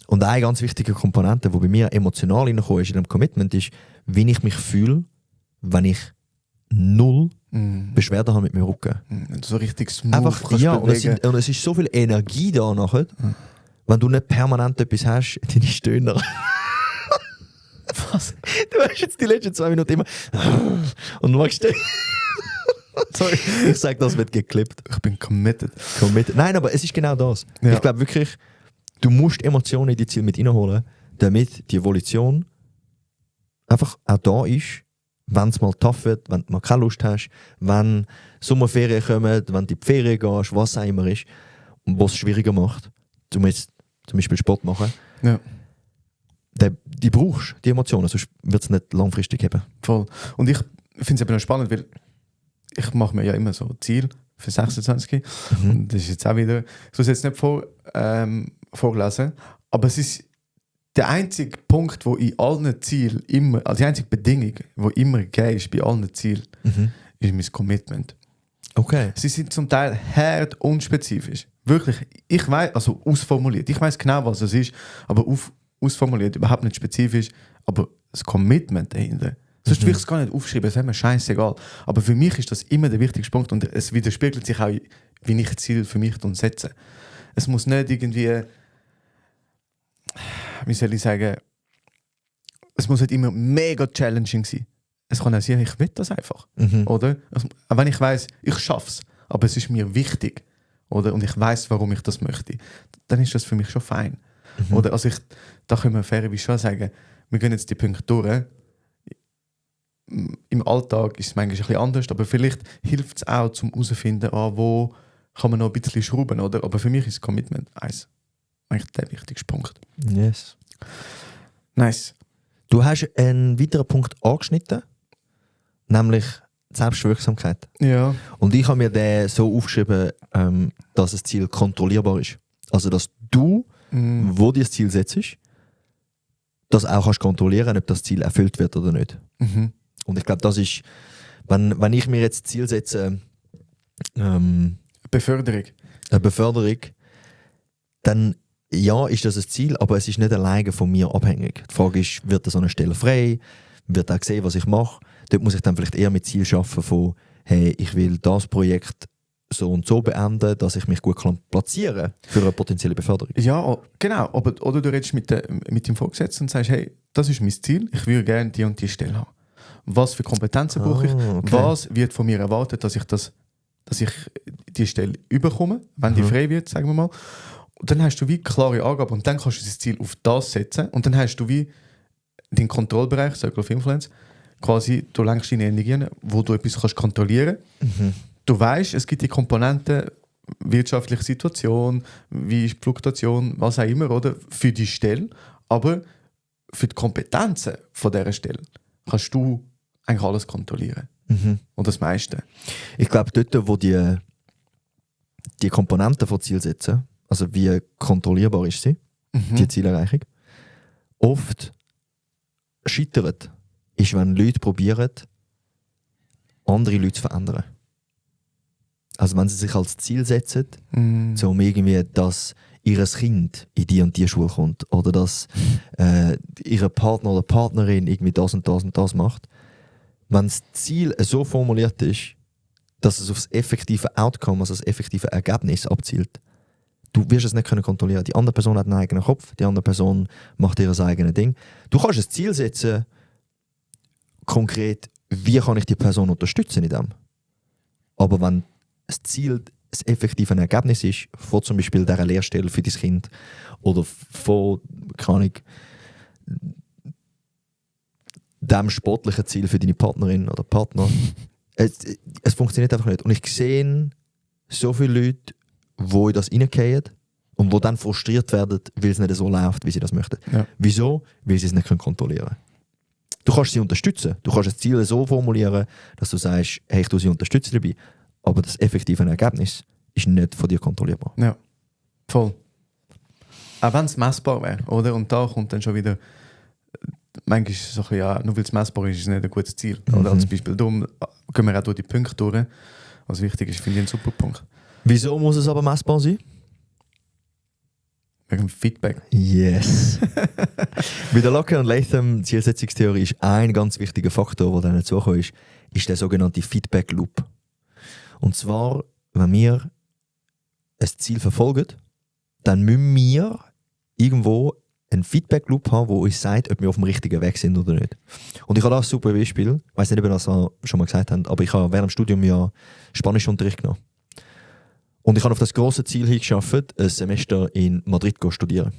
Und eine ganz wichtige Komponente, die bei mir emotional reingekommen ist in dem Commitment, ist, wie ich mich fühle, wenn ich null Beschwerden habe mit meinem Rücken. So richtig smooth einfach, ja, und es ist so viel Energie da nachher, wenn du nicht permanent etwas hast, deine Stöhner. Was? Du hast jetzt die letzten 2 Minuten immer und du machst Sorry. Ich sage, das wird geklippt. Ich bin committed. Nein, aber es ist genau das. Ja. Ich glaube wirklich, du musst Emotionen in die Ziel mit reinholen, damit die Evolution einfach auch da ist, wenn es mal tough wird, wenn du mal keine Lust hast, wenn Sommerferien kommen, wenn du in die Ferien gehst, was auch immer ist, und was es schwieriger macht, zum Beispiel Sport machen. Ja. Die brauchst du, die Emotionen, sonst wird es nicht langfristig haben. Voll. Und ich finde es eben noch spannend, weil ich mache mir ja immer so Ziel für 26. Und das ist jetzt auch wieder, ich muss es jetzt nicht vorlesen, aber es ist der einzige Punkt, wo in allen Zielen immer, also die einzige Bedingung, die immer gegeben ist bei allen Zielen, ist mein Commitment. Okay. Sie sind zum Teil hart unspezifisch. Wirklich, ich weiß, also ausformuliert. Ich weiß genau, was es ist, aber ausformuliert, überhaupt nicht spezifisch. Aber das Commitment dahinter. Sonst will ich es gar nicht aufschreiben, das ist mir scheißegal. Aber für mich ist das immer der wichtigste Punkt und es widerspiegelt sich auch, wie ich Ziel für mich setze. Es muss nicht irgendwie, wie soll ich sagen, es muss nicht immer mega challenging sein. Es kann auch sein, ich will das einfach. Oder? Also, wenn ich weiss, ich schaffe es, aber es ist mir wichtig, oder? Und ich weiss, warum ich das möchte, dann ist das für mich schon fein. Oder? Also da können wir fairerweise schon sagen, wir gehen jetzt die Punkte durch. Im Alltag ist es manchmal ein bisschen anders, aber vielleicht hilft es auch, um herauszufinden, wo kann man noch ein bisschen schrauben, oder? Aber für mich ist Commitment eigentlich der wichtigste Punkt. Yes. Nice. Du hast einen weiteren Punkt angeschnitten, nämlich die Selbstwirksamkeit. Ja. Und ich habe mir den so aufgeschrieben, dass das Ziel kontrollierbar ist. Also, dass du, wo dir das Ziel setzt, das auch kannst kontrollieren, ob das Ziel erfüllt wird oder nicht. Und ich glaube, das ist, wenn ich mir jetzt das Ziel setze, Beförderung. eine Beförderung, dann ja, ist das ein Ziel, aber es ist nicht alleine von mir abhängig. Die Frage ist, wird so eine Stelle frei? Wird auch gesehen, was ich mache? Dort muss ich dann vielleicht eher mit Ziel schaffen von, hey, ich will das Projekt so und so beenden, dass ich mich gut platzieren kann für eine potenzielle Beförderung. Ja, genau. Oder du redest mit dem Vorgesetzten und sagst, hey, das ist mein Ziel, ich würde gerne die und die Stelle haben. Was für Kompetenzen brauche ich? Okay. Was wird von mir erwartet, dass ich die Stelle überkomme, wenn die frei wird, sagen wir mal. Und dann hast du wie klare Angaben und dann kannst du das Ziel auf das setzen und dann hast du wie den Kontrollbereich, Circle of Influence, quasi, du lenkst deine Energien, wo du etwas kannst kontrollieren. Du weißt, es gibt die Komponenten wirtschaftliche Situation, wie ist die Fluktuation, was auch immer, oder, für die Stelle, aber für die Kompetenzen von dieser Stelle kannst du eigentlich alles kontrollieren. Und das meiste. Ich glaube, dort, wo die Komponenten von Ziel setzen, also wie kontrollierbar ist sie, die Zielerreichung, oft scheitert, ist, wenn Leute probieren, andere Leute zu verändern. Also wenn sie sich als Ziel setzen, um irgendwie, dass ihr Kind in die und die Schule kommt oder dass ihr Partner oder Partnerin irgendwie das und das und das macht, wenn das Ziel so formuliert ist, dass es auf das effektive Outcome, also das effektive Ergebnis abzielt, du wirst es nicht kontrollieren. Die andere Person hat einen eigenen Kopf, die andere Person macht ihr eigenes Ding. Du kannst ein Ziel setzen, konkret, wie kann ich die Person unterstützen in dem. Aber wenn das Ziel das effektive Ergebnis ist, von zum Beispiel dieser Lehrstelle für dein Kind oder von, keine Ahnung, dem sportlichen Ziel für deine Partnerin oder Partner, es funktioniert einfach nicht. Und ich sehe so viele Leute, die in das reingehen und die dann frustriert werden, weil es nicht so läuft, wie sie das möchten. Ja. Wieso? Weil sie es nicht kontrollieren können. Du kannst sie unterstützen. Du kannst das Ziel so formulieren, dass du sagst, hey, ich tue sie unterstützen dabei. Aber das effektive Ergebnis ist nicht von dir kontrollierbar. Ja, voll. Auch wenn es messbar wäre, oder? Und da kommt dann schon wieder, manchmal ist es so ein bisschen, ja, nur weil es messbar ist, ist es nicht ein gutes Ziel. Oder als Beispiel, darum gehen wir auch durch die Punkte durch. Was wichtig ist, finde ich ein super Punkt. Wieso muss es aber messbar sein? Wegen Feedback. Yes. Bei der Locker und Latham Zielsetzungstheorie ist ein ganz wichtiger Faktor, der dann dazugekommen ist der sogenannte Feedback Loop. Und zwar, wenn wir ein Ziel verfolgen, dann müssen wir irgendwo einen Feedback Loop haben, der uns sagt, ob wir auf dem richtigen Weg sind oder nicht. Und ich habe da ein super Beispiel. Ich weiß nicht, ob ihr das schon mal gesagt habt, aber ich habe während dem Studium ja Spanischunterricht genommen. Und ich habe auf das grosse Ziel hingeschafft, ein Semester in Madrid zu studieren.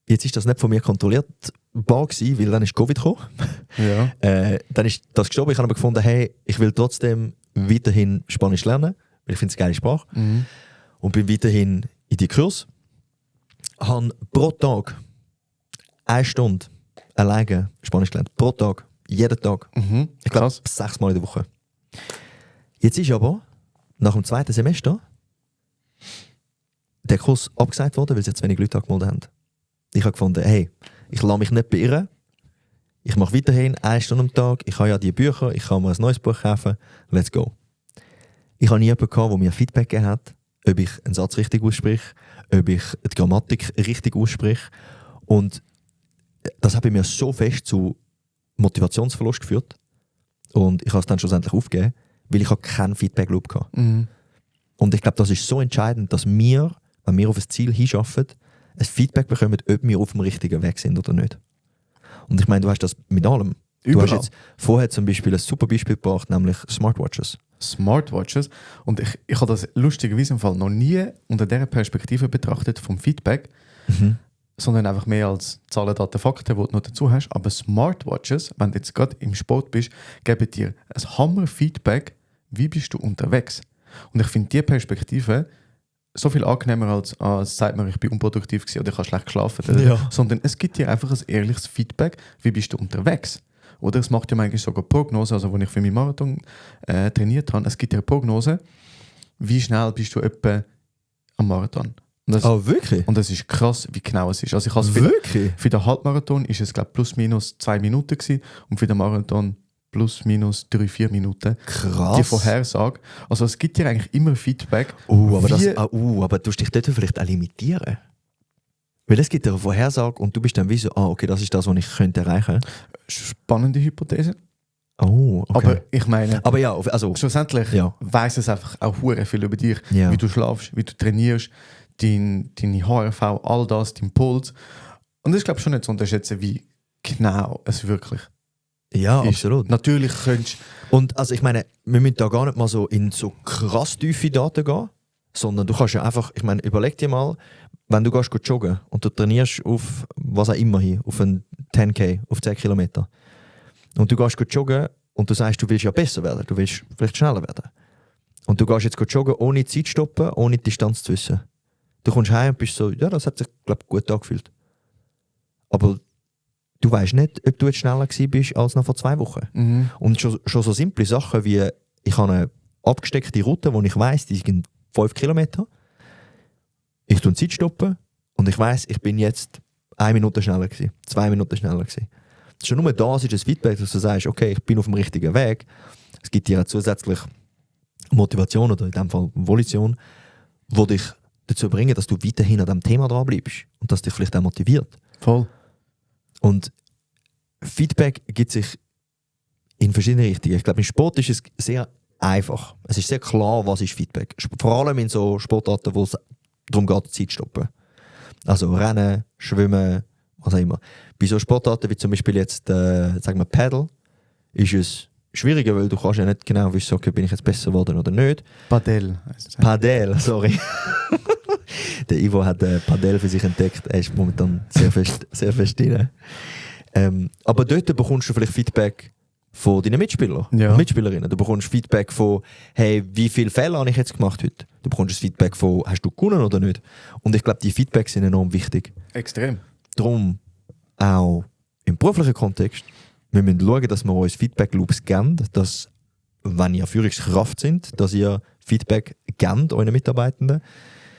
Jetzt ist das nicht von mir kontrollierbar gewesen, weil dann ist Covid gekommen. Ja. Dann ist das gestorben. Ich habe aber gefunden, hey, ich will trotzdem weiterhin Spanisch lernen, weil ich finde es eine geile Sprache. Mhm. Und bin weiterhin in die Kurs. Habe pro Tag 1 Stunde alleine Spanisch gelernt. Pro Tag. Jeden Tag. Mhm. Ich glaube, Krass. 6 Mal in der Woche. Jetzt ist aber nach dem 2. Semester der Kurs abgesagt worden, weil sich zu wenig Leute angemeldet haben. Ich habe gefunden, hey, ich lasse mich nicht beirren. Ich mache weiterhin 1 Stunde am Tag. Ich habe ja die Bücher, ich kann mir ein neues Buch kaufen. Let's go. Ich habe nie jemanden gehabt, der mir Feedback gegeben hat, ob ich einen Satz richtig ausspreche, ob ich die Grammatik richtig ausspreche. Und das hat bei mir so fest zu Motivationsverlust geführt. Und ich habe es dann schlussendlich aufgegeben, weil ich keinen Feedback-Loop hatte. Mhm. Und ich glaube, das ist so entscheidend, dass wir, wenn wir auf ein Ziel hinschaffen, ein Feedback bekommen, ob wir auf dem richtigen Weg sind oder nicht. Und ich meine, du hast das mit allem. Überall. Du hast jetzt vorher zum Beispiel ein super Beispiel gebracht, nämlich Smartwatches. Smartwatches. Und ich habe das lustigerweise im Fall noch nie unter dieser Perspektive betrachtet vom Feedback, sondern einfach mehr als Zahlen, Daten, Fakten, die du noch dazu hast. Aber Smartwatches, wenn du jetzt gerade im Sport bist, geben dir ein Hammer-Feedback, wie bist du unterwegs. Und ich finde diese Perspektive so viel angenehmer als sagt man, ich bin unproduktiv gewesen oder ich habe schlecht geschlafen. Ja. Sondern es gibt dir einfach ein ehrliches Feedback, wie bist du unterwegs. Oder es macht ja eigentlich sogar Prognose, also als ich für meinen Marathon trainiert habe, es gibt ja eine Prognose, wie schnell bist du etwa am Marathon. Und das, Wirklich? und das ist krass, wie genau es ist. Also ich habe Wirklich? für den Halbmarathon ist es glaube plus minus 2 Minuten gewesen, und für den Marathon plus minus 3-4 Minuten. Krass. Die Vorhersage. Also es gibt dir eigentlich immer Feedback. Aber du dich dort vielleicht auch limitieren. Weil es gibt ja eine Vorhersage und du bist dann wie so, okay, das ist das, was ich könnte erreichen. Spannende Hypothese. Oh, okay. Aber ich meine, Aber ja, also, schlussendlich ja. weiss es einfach auch hure viel über dich, Ja. wie du schlafst, wie du trainierst, deine HRV, all das, dein Puls. Und das ist, glaube ich, schon nicht zu unterschätzen, wie genau es wirklich Ja, ist. absolut. Natürlich könntest Und also ich meine, wir müssen da gar nicht mal so in so krass tiefe Daten gehen, sondern du kannst ja einfach, ich meine, überleg dir mal, wenn du gehst joggen und du trainierst auf was auch immer hin, auf ein 10K, auf 10 Kilometer und du gehst joggen und du sagst, du willst ja besser werden, du willst vielleicht schneller werden. Und du gehst jetzt joggen, ohne Zeit stoppen, ohne die Distanz zu wissen. Du kommst heim und bist so, ja, das hat sich, glaube ich, gut angefühlt. Aber du weißt nicht, ob du jetzt schneller gewesen bist als noch vor 2 Wochen. Und schon so simple Sachen wie, ich habe eine abgesteckte Route, wo ich weiss, die sind 5 Kilometer. Ich tue Zeit stoppen und ich weiss, ich bin jetzt 1 Minute schneller gewesen, 2 Minuten schneller gewesen. Schon nur das ist ein Feedback, dass du sagst, okay, ich bin auf dem richtigen Weg. Es gibt dir zusätzlich Motivation oder in dem Fall Volition, die dich dazu bringen, dass du weiterhin an diesem Thema dran bleibst und das dich vielleicht auch motiviert. voll. Und Feedback gibt sich in verschiedene Richtungen. Ich glaube, im Sport ist es sehr einfach. Es ist sehr klar, was ist Feedback. Vor allem in so Sportarten, wo es darum geht, Zeit zu stoppen. Also Rennen, Schwimmen, was auch immer. Bei so Sportarten wie zum Beispiel jetzt, sagen wir Paddle, ist es schwieriger, weil du kannst ja nicht genau wissen, okay, bin ich jetzt besser geworden oder nicht. Padel. Padel, sorry. Der Ivo hat Padel für sich entdeckt. Er ist momentan sehr fest drin. Aber dort bekommst du vielleicht Feedback von deinen Mitspielern Ja. und Mitspielerinnen. Du bekommst Feedback von, hey, wie viele Fehler habe ich jetzt gemacht heute? Du bekommst das Feedback von, hast du gewonnen oder nicht? Und ich glaube, die Feedbacks sind enorm wichtig. Extrem. Darum auch im beruflichen Kontext, wir müssen schauen, dass wir uns Feedback-Loops geben, dass, wenn ihr Führungskraft sind, dass ihr Feedback gebt euren Mitarbeitenden.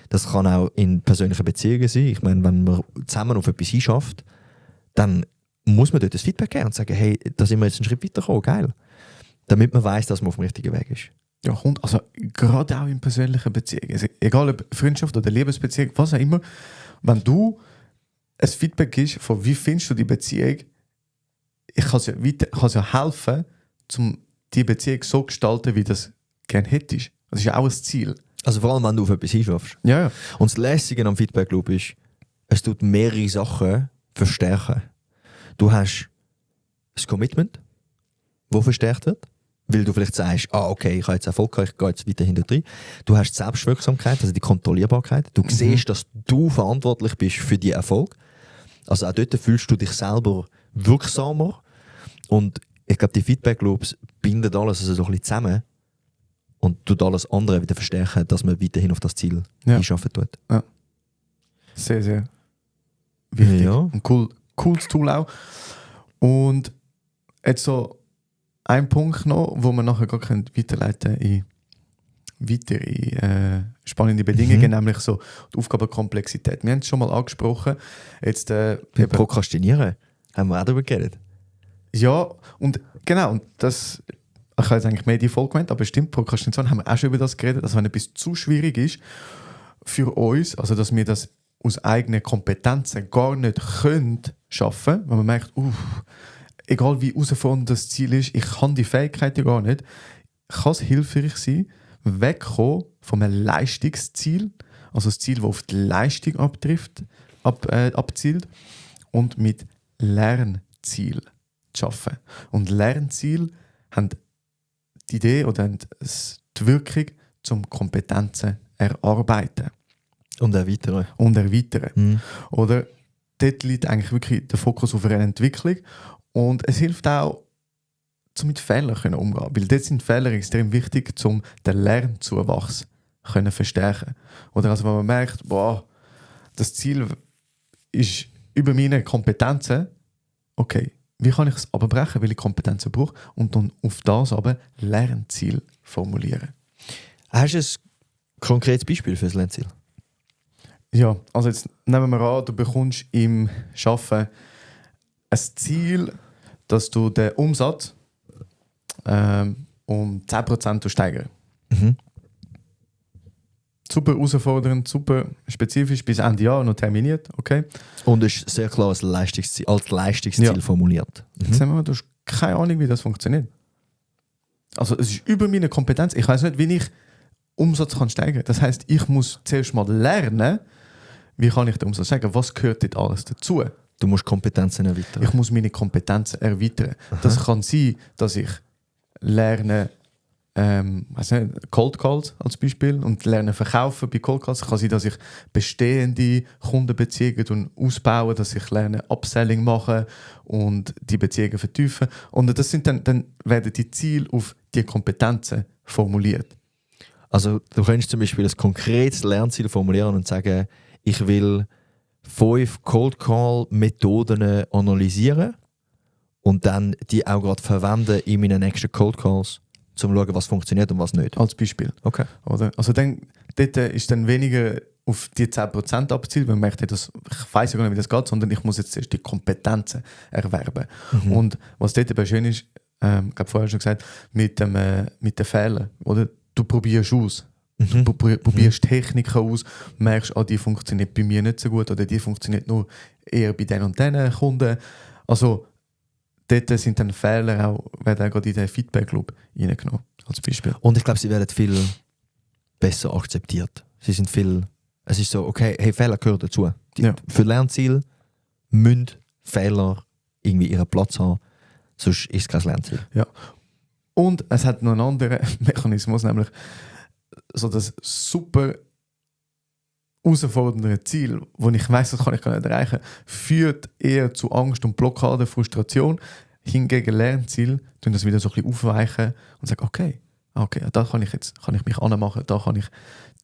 Das kann auch in persönlichen Beziehungen sein. Ich meine, wenn man zusammen auf etwas hinschafft, dann muss man dort das Feedback geben und sagen, hey, da sind wir jetzt einen Schritt weitergekommen, geil. Damit man weiss, dass man auf dem richtigen Weg ist. Ja, und also gerade auch in persönlichen Beziehungen, also egal ob Freundschaft oder Liebesbeziehung, was auch immer, wenn du ein Feedback gibst von wie findest du die Beziehung, ich kann es ja helfen, um die Beziehung so zu gestalten, wie du das gerne hättest. Das ist ja auch ein Ziel. Also vor allem, wenn du auf etwas hinschaffst. Ja. Und das Lässige am Feedback Loop ist, es tut mehrere Sachen verstärken. Du hast das Commitment, das verstärkt wird. weil du vielleicht sagst, okay, ich habe jetzt Erfolg gehabt, ich gehe jetzt weiter hinter drin. Du hast die Selbstwirksamkeit, also die Kontrollierbarkeit. Du siehst, dass du verantwortlich bist für die Erfolg. Also auch dort fühlst du dich selber wirksamer. Und ich glaube, die Feedback Loops binden alles also so ein bisschen zusammen und tut alles andere wieder verstärken, dass man weiterhin auf das Ziel einschaffen tut. Ja. Sehr, sehr wichtig. Ja. Ein cooles Tool auch. Und jetzt so ein Punkt noch, wo man nachher gar weiterleiten in weitere spannende Bedingungen, nämlich so die Aufgabenkomplexität. Wir haben es schon mal angesprochen. Jetzt, Prokrastinieren, haben wir auch darüber geredet. Ja, und genau, und das, ich habe jetzt eigentlich mehr die Folge gemeint, aber stimmt, Prokrastination haben wir auch schon über das geredet, dass wenn etwas zu schwierig ist für uns, also dass wir das aus eigenen Kompetenzen gar nicht können schaffen, weil man merkt, egal wie herausfordernd das Ziel ist, ich kann die Fähigkeiten gar nicht, kann es hilfreich sein, wegkommen von einem Leistungsziel, also das Ziel, das auf die Leistung abzielt, und mit Lernziel zu arbeiten. Und Lernziele haben die Idee oder haben die Wirkung, zum Kompetenzen erarbeiten. Und erweitern. Oder dort liegt eigentlich wirklich der Fokus auf eine Entwicklung. Und es hilft auch, mit Fehlern umzugehen. Weil dort sind Fehler extrem wichtig, um den Lernzuwachs zu verstärken. Oder also wenn man merkt, das Ziel ist über meine Kompetenzen, okay, wie kann ich es abbrechen, weil ich Kompetenzen brauche, und dann auf das aber Lernziel formulieren. Hast du ein konkretes Beispiel für das Lernziel? Ja, also jetzt nehmen wir an, du bekommst im Arbeiten ein Ziel, dass du den Umsatz um 10% steigern. Super herausfordernd, super spezifisch, bis Ende Jahr noch terminiert, okay? Und ist sehr klar als Leistungsziel formuliert. Jetzt sagen wir, du hast keine Ahnung, wie das funktioniert. Also es ist über meine Kompetenz. Ich weiß nicht, wie ich Umsatz kann steigern kann. Das heisst, ich muss zuerst mal lernen, wie kann ich den Umsatz steigern? Was gehört dort alles dazu? Du musst Kompetenzen erweitern. Ich muss meine Kompetenzen erweitern. Das kann sein, dass ich lerne, Cold Calls als Beispiel, und lerne verkaufen bei Cold Calls. Es kann sein, dass ich bestehende Kundenbeziehungen ausbaue, dass ich lerne Upselling machen und die Beziehungen vertiefen. Und das sind dann werden die Ziele auf die Kompetenzen formuliert. Also du könntest zum Beispiel ein konkretes Lernziel formulieren und sagen, ich will 5 Cold Call Methoden analysieren und dann die auch gerade verwenden in meinen nächsten Cold Calls, um zu schauen, was funktioniert und was nicht. Als Beispiel. Okay. Oder? Also dort ist dann weniger auf die 10% abzielt, weil man merkt, ich weiss ja gar nicht, wie das geht, sondern ich muss jetzt erst die Kompetenzen erwerben. Und was dort aber schön ist, ich habe vorher schon gesagt, mit den Fehlern, oder? Du probierst aus. Du probierst Techniken aus, merkst, die funktioniert bei mir nicht so gut oder die funktioniert nur eher bei den und den Kunden. Also dort sind dann Fehler auch, werden auch gerade in den Feedback-Loop reingenommen, als Beispiel. Und ich glaube, sie werden viel besser akzeptiert. Es ist so, okay, hey, Fehler gehören dazu. Für Lernziel müssen Fehler irgendwie ihren Platz haben, sonst ist es kein Lernziel. Ja. Und es hat noch einen anderen Mechanismus, nämlich so das super herausfordernde Ziel, wo ich weiss, das kann ich gar nicht erreichen, führt eher zu Angst und Blockade, Frustration. Hingegen Lernziel tun das wieder so ein bisschen aufweichen und sagen, okay, da kann ich mich anmachen, da kann ich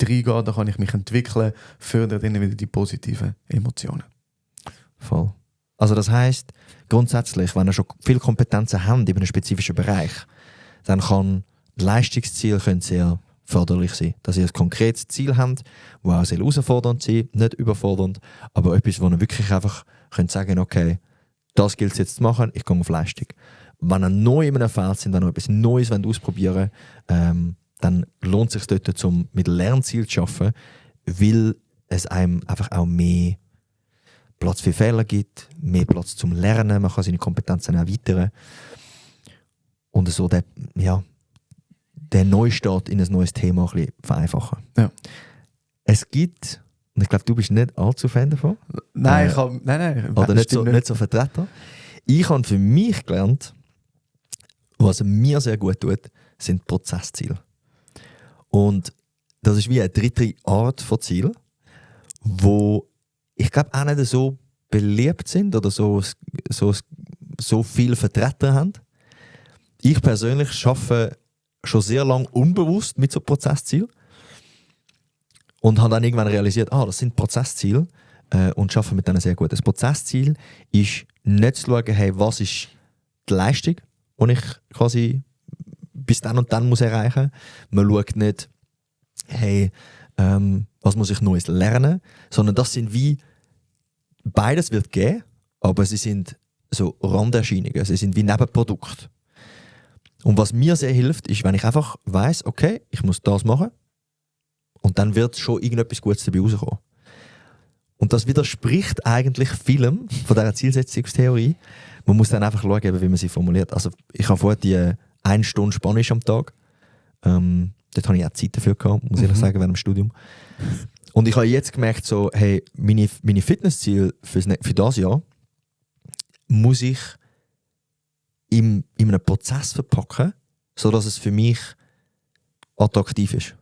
reingehen, da kann ich mich entwickeln, fördert dann wieder die positiven Emotionen. Voll. Also das heisst, grundsätzlich, wenn ihr schon viele Kompetenzen habt in einem spezifischen Bereich, dann kann Leistungsziel sehr förderlich sein. Dass ihr ein konkretes Ziel habt, das auch sehr herausfordernd sein, nicht überfordernd, aber etwas, wo ihr wirklich einfach könnt sagen, okay, das gilt es jetzt zu machen, ich gehe auf Leistung. Wenn ihr neu in einem Feld sind, dann noch etwas Neues ausprobieren wollt, dann lohnt es sich dort, um mit Lernziel zu arbeiten, weil es einem einfach auch mehr Platz für Fehler gibt, mehr Platz zum Lernen, man kann seine Kompetenzen erweitern und so den Neustart in ein neues Thema ein bisschen vereinfachen. Ja. Es gibt, und ich glaube, du bist nicht allzu Fan davon. Nein, oder nicht so Vertreter. Ich habe für mich gelernt, was mir sehr gut tut, sind Prozessziele. Und das ist wie eine dritte Art von Ziel, wo ich glaube auch nicht so beliebt sind oder so viel Vertreter haben. Ich persönlich arbeite schon sehr lange unbewusst mit so Prozesszielen und habe dann irgendwann realisiert, das sind Prozessziele und arbeite mit denen sehr gut. Das Prozessziel ist nicht zu schauen, hey, was ist die Leistung, die ich quasi bis dann und dann muss erreichen muss. Man schaut nicht, hey, was muss ich Neues lernen, sondern das sind wie, beides wird geben, aber sie sind so Randerscheinungen, sie sind wie Nebenprodukte. Und was mir sehr hilft, ist, wenn ich einfach weiss, okay, ich muss das machen und dann wird schon irgendetwas Gutes dabei rauskommen. Und das widerspricht eigentlich vielem von dieser Zielsetzungstheorie. Man muss dann einfach schauen, wie man sie formuliert. Also ich habe vorher die 1 Stunde Spanisch am Tag. Dort habe ich auch Zeit dafür gehabt, muss ich ehrlich sagen, während dem Studium. Und ich habe jetzt gemerkt, so, hey, meine Fitnessziele für das Jahr muss ich in einem Prozess verpacken, sodass es für mich attraktiv ist.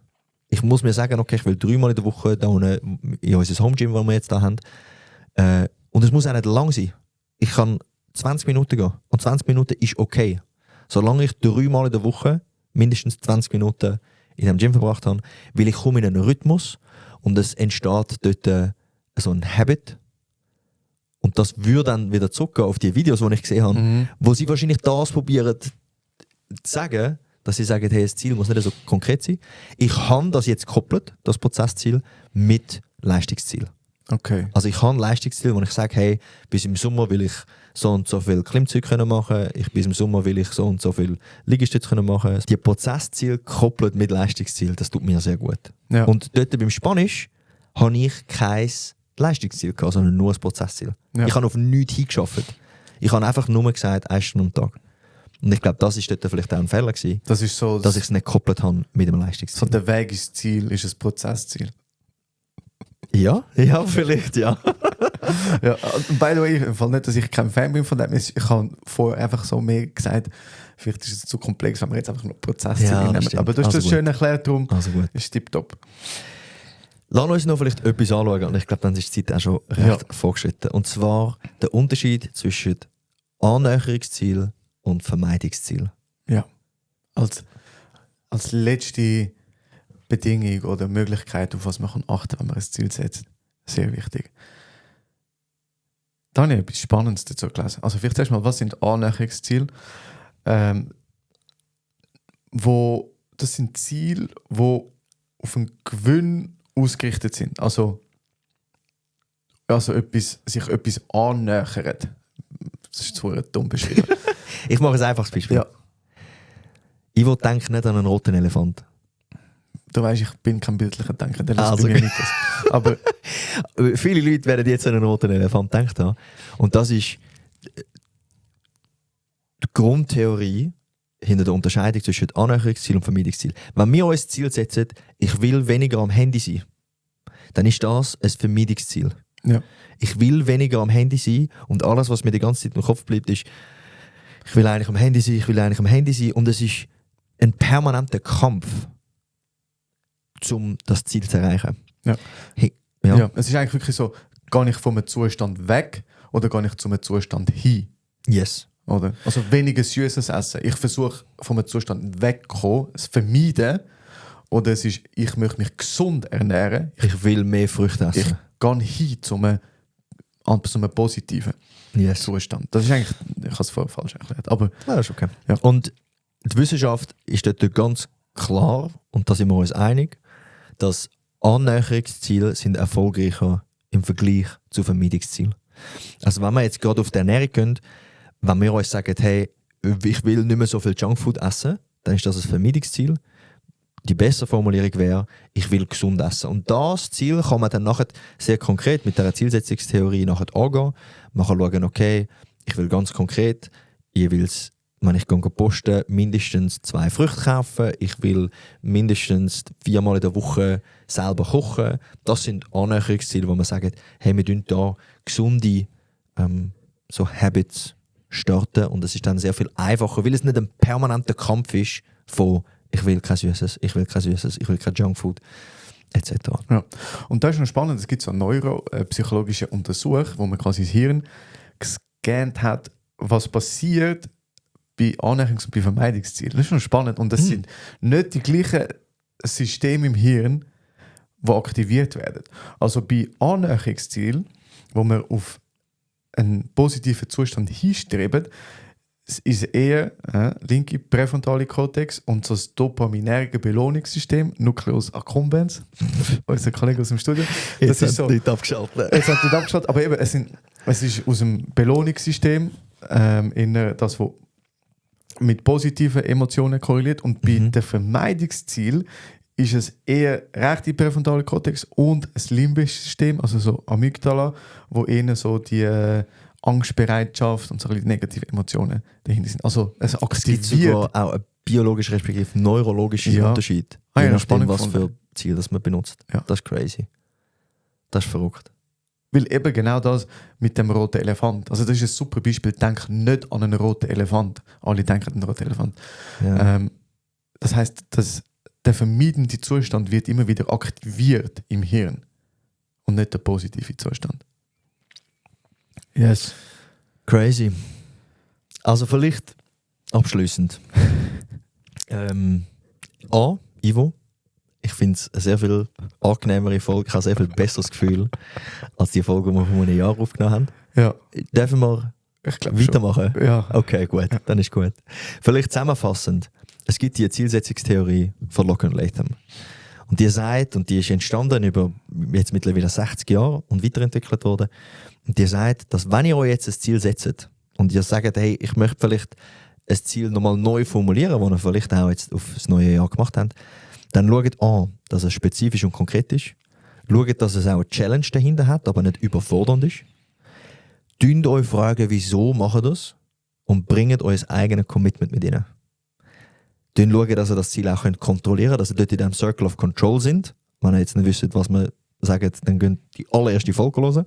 Ich muss mir sagen, okay, ich will 3-mal in der Woche da unten in unser Home Gym, das wir jetzt da haben. Und es muss auch nicht lang sein. Ich kann 20 Minuten gehen. Und 20 Minuten ist okay. Solange ich 3-mal in der Woche mindestens 20 Minuten in einem Gym verbracht habe, weil ich komme in einen Rhythmus und es entsteht dort so ein Habit. Und das würde dann wieder zurückgehen auf die Videos, die ich gesehen habe, wo sie wahrscheinlich das probieren zu sagen, dass sie sagen, hey, das Ziel muss nicht so konkret sein. Ich habe das jetzt gekoppelt, das Prozessziel, mit Leistungsziel. Okay. Also ich habe ein Leistungsziel, wo ich sage, hey, bis im Sommer will ich so und so viel Klimmzüge machen, bis im Sommer will ich so und so viel Liegestütze machen. Die Prozessziel gekoppelt mit Leistungsziel, das tut mir sehr gut. Ja. Und dort beim Spanisch habe ich kein Leistungsziel gehabt, sondern nur ein Prozessziel. Ja. Ich habe auf nichts hingeschafft. Ich habe einfach nur gesagt, 1 Stunde am Tag. Und ich glaube, das war dort vielleicht auch ein Fehler gewesen, Das ist so, dass ich es nicht gekoppelt habe mit dem Leistungsziel. so der Weg ins Ziel ist ein Prozessziel. Ja, vielleicht, ja. Ja, und by the way, im Fall nicht, dass ich kein Fan bin von dem. Ich habe vorher einfach so mehr gesagt, vielleicht ist es zu komplex, wenn wir jetzt einfach nur Prozessziel Ja, nehmen. stimmt. Aber du hast Also das gut. schön erklärt, darum Also gut. ist tipptopp. Lass uns noch vielleicht etwas anschauen und ich glaube, dann ist die Zeit auch schon recht vorgeschritten. Und zwar der Unterschied zwischen Annäherungsziel und Vermeidungsziel. Ja. Als letzte Bedingung oder Möglichkeit, auf was man achten kann, wenn man ein Ziel setzt. Sehr wichtig. Da habe ich etwas Spannendes dazu gelesen. Also vielleicht erstmal, was sind Annäherungsziele? Das sind Ziele, die auf einen Gewinn ausgerichtet sind. Also sich etwas annähert. Das ist zu dumm beschrieben. Ich mache ein einfaches Beispiel. Ja. Ich will denken nicht an einen roten Elefant. Du weißt, ich bin kein bildlicher Denker, der lässt Also bei mir nicht das. Aber Viele Leute werden jetzt an einen roten Elefant gedacht haben. Und das ist die Grundtheorie hinter der Unterscheidung zwischen Annäherungsziel und Vermeidungsziel. Wenn wir uns das Ziel setzen, ich will weniger am Handy sein, dann ist das ein Vermeidungsziel. ja. Ich will weniger am Handy sein und alles, was mir die ganze Zeit im Kopf bleibt, ist, ich will eigentlich am Handy sein, und es ist ein permanenter Kampf, um das Ziel zu erreichen. Ja. Hey, Ja. Es ist eigentlich wirklich so, gehe ich von einem Zustand weg oder gehe ich zu einem Zustand hin? Yes. Oder? Also weniger süßes Essen. Ich versuche von einem Zustand wegzukommen, es vermeiden. Oder es ist, ich möchte mich gesund ernähren. Ich will mehr Früchte Ich essen. gehe hin zu einem positiven Yes. Zustand. Das ist eigentlich, ich habe es vorher falsch erklärt. Aber Ja, das ist okay. Ja. Und die Wissenschaft ist dort ganz klar, und da sind wir uns einig, dass Annäherungsziele sind erfolgreicher im Vergleich zu Vermeidungszielen. Also wenn wir jetzt gerade auf die Ernährung gehen, wenn wir uns sagen, hey, ich will nicht mehr so viel Junkfood essen, dann ist das ein Vermeidungsziel. Die bessere Formulierung wäre, ich will gesund essen. Und das Ziel kann man dann nachher sehr konkret mit der Zielsetzungstheorie nachher angehen. Man kann schauen, okay, ich will ganz konkret, jeweils, wenn ich posten, mindestens 2 Früchte kaufen. Ich will mindestens 4-mal in der Woche selber kochen. Das sind Annäherungsziele, wo man sagt, hey, wir tun da gesunde so Habits starten und es ist dann sehr viel einfacher, weil es nicht ein permanenter Kampf ist von ich will kein Süßes, ich will kein Süßes, ich will kein Junkfood, etc. Ja. Und da ist noch spannend, es gibt so neuropsychologische Untersuchungen, wo man quasi das Hirn gescannt hat, was passiert bei Annäherungs- und bei Vermeidungszielen. Das ist schon spannend und das sind nicht die gleichen Systeme im Hirn, die aktiviert werden. Also bei Annäherungszielen, wo man auf einen positiven Zustand hinstrebt, ist eher linke präfrontale Kortex und so das dopaminerge Belohnungssystem, Nucleus accumbens, unser Kollege aus dem Studio. Das ist so, nicht abgeschaltet. Jetzt hat nicht abgeschaltet, aber eben, es ist aus dem Belohnungssystem das, was mit positiven Emotionen korreliert und bei dem Vermeidungsziel ist es eher rechte präfrontale Kortex und das limbische System, also so Amygdala, wo eher so die Angstbereitschaft und so ein negative Emotionen dahinter sind. Also es aktiviert. Es gibt sogar auch einen biologischen respektive neurologischen Unterschied. Je nachdem, was für Ziel das man benutzt. Ja. Das ist crazy. Das ist verrückt. Weil eben genau das mit dem roten Elefant. Also das ist ein super Beispiel. Denk nicht an einen roten Elefant. Alle denken an einen roten Elefant. Ja. Das heisst, der vermeidende Zustand wird immer wieder aktiviert im Hirn und nicht der positive Zustand. Yes. Crazy. Also vielleicht abschließend. Ivo, ich finde es eine sehr viel angenehmere Folge. Ich habe sehr viel besseres Gefühl als die Folge, die wir vor einem Jahr aufgenommen haben. Ja. Dürfen wir weitermachen? Schon. Ja. Okay, gut. Ja. Dann ist gut. Vielleicht zusammenfassend. Es gibt die Zielsetzungstheorie von Locken und Latham. Und die sagt, und die ist entstanden über jetzt mittlerweile 60 Jahre und weiterentwickelt worden, und die sagt, dass wenn ihr euch jetzt ein Ziel setzt und ihr sagt, hey, ich möchte vielleicht ein Ziel nochmal neu formulieren, das ihr vielleicht auch jetzt auf das neue Jahr gemacht habt, dann schaut an, dass es spezifisch und konkret ist. Schaut, dass es auch eine Challenge dahinter hat, aber nicht überfordernd ist. Dünnt euch fragen, wieso macht ihr das? Und bringt euch das eigene Commitment mit rein. Dann schauen, dass ihr das Ziel auch kontrollieren könnt, dass ihr dort in diesem Circle of Control sind. Wenn ihr jetzt nicht wisst, was wir sagen, dann könnt ihr die allererste Folge hören.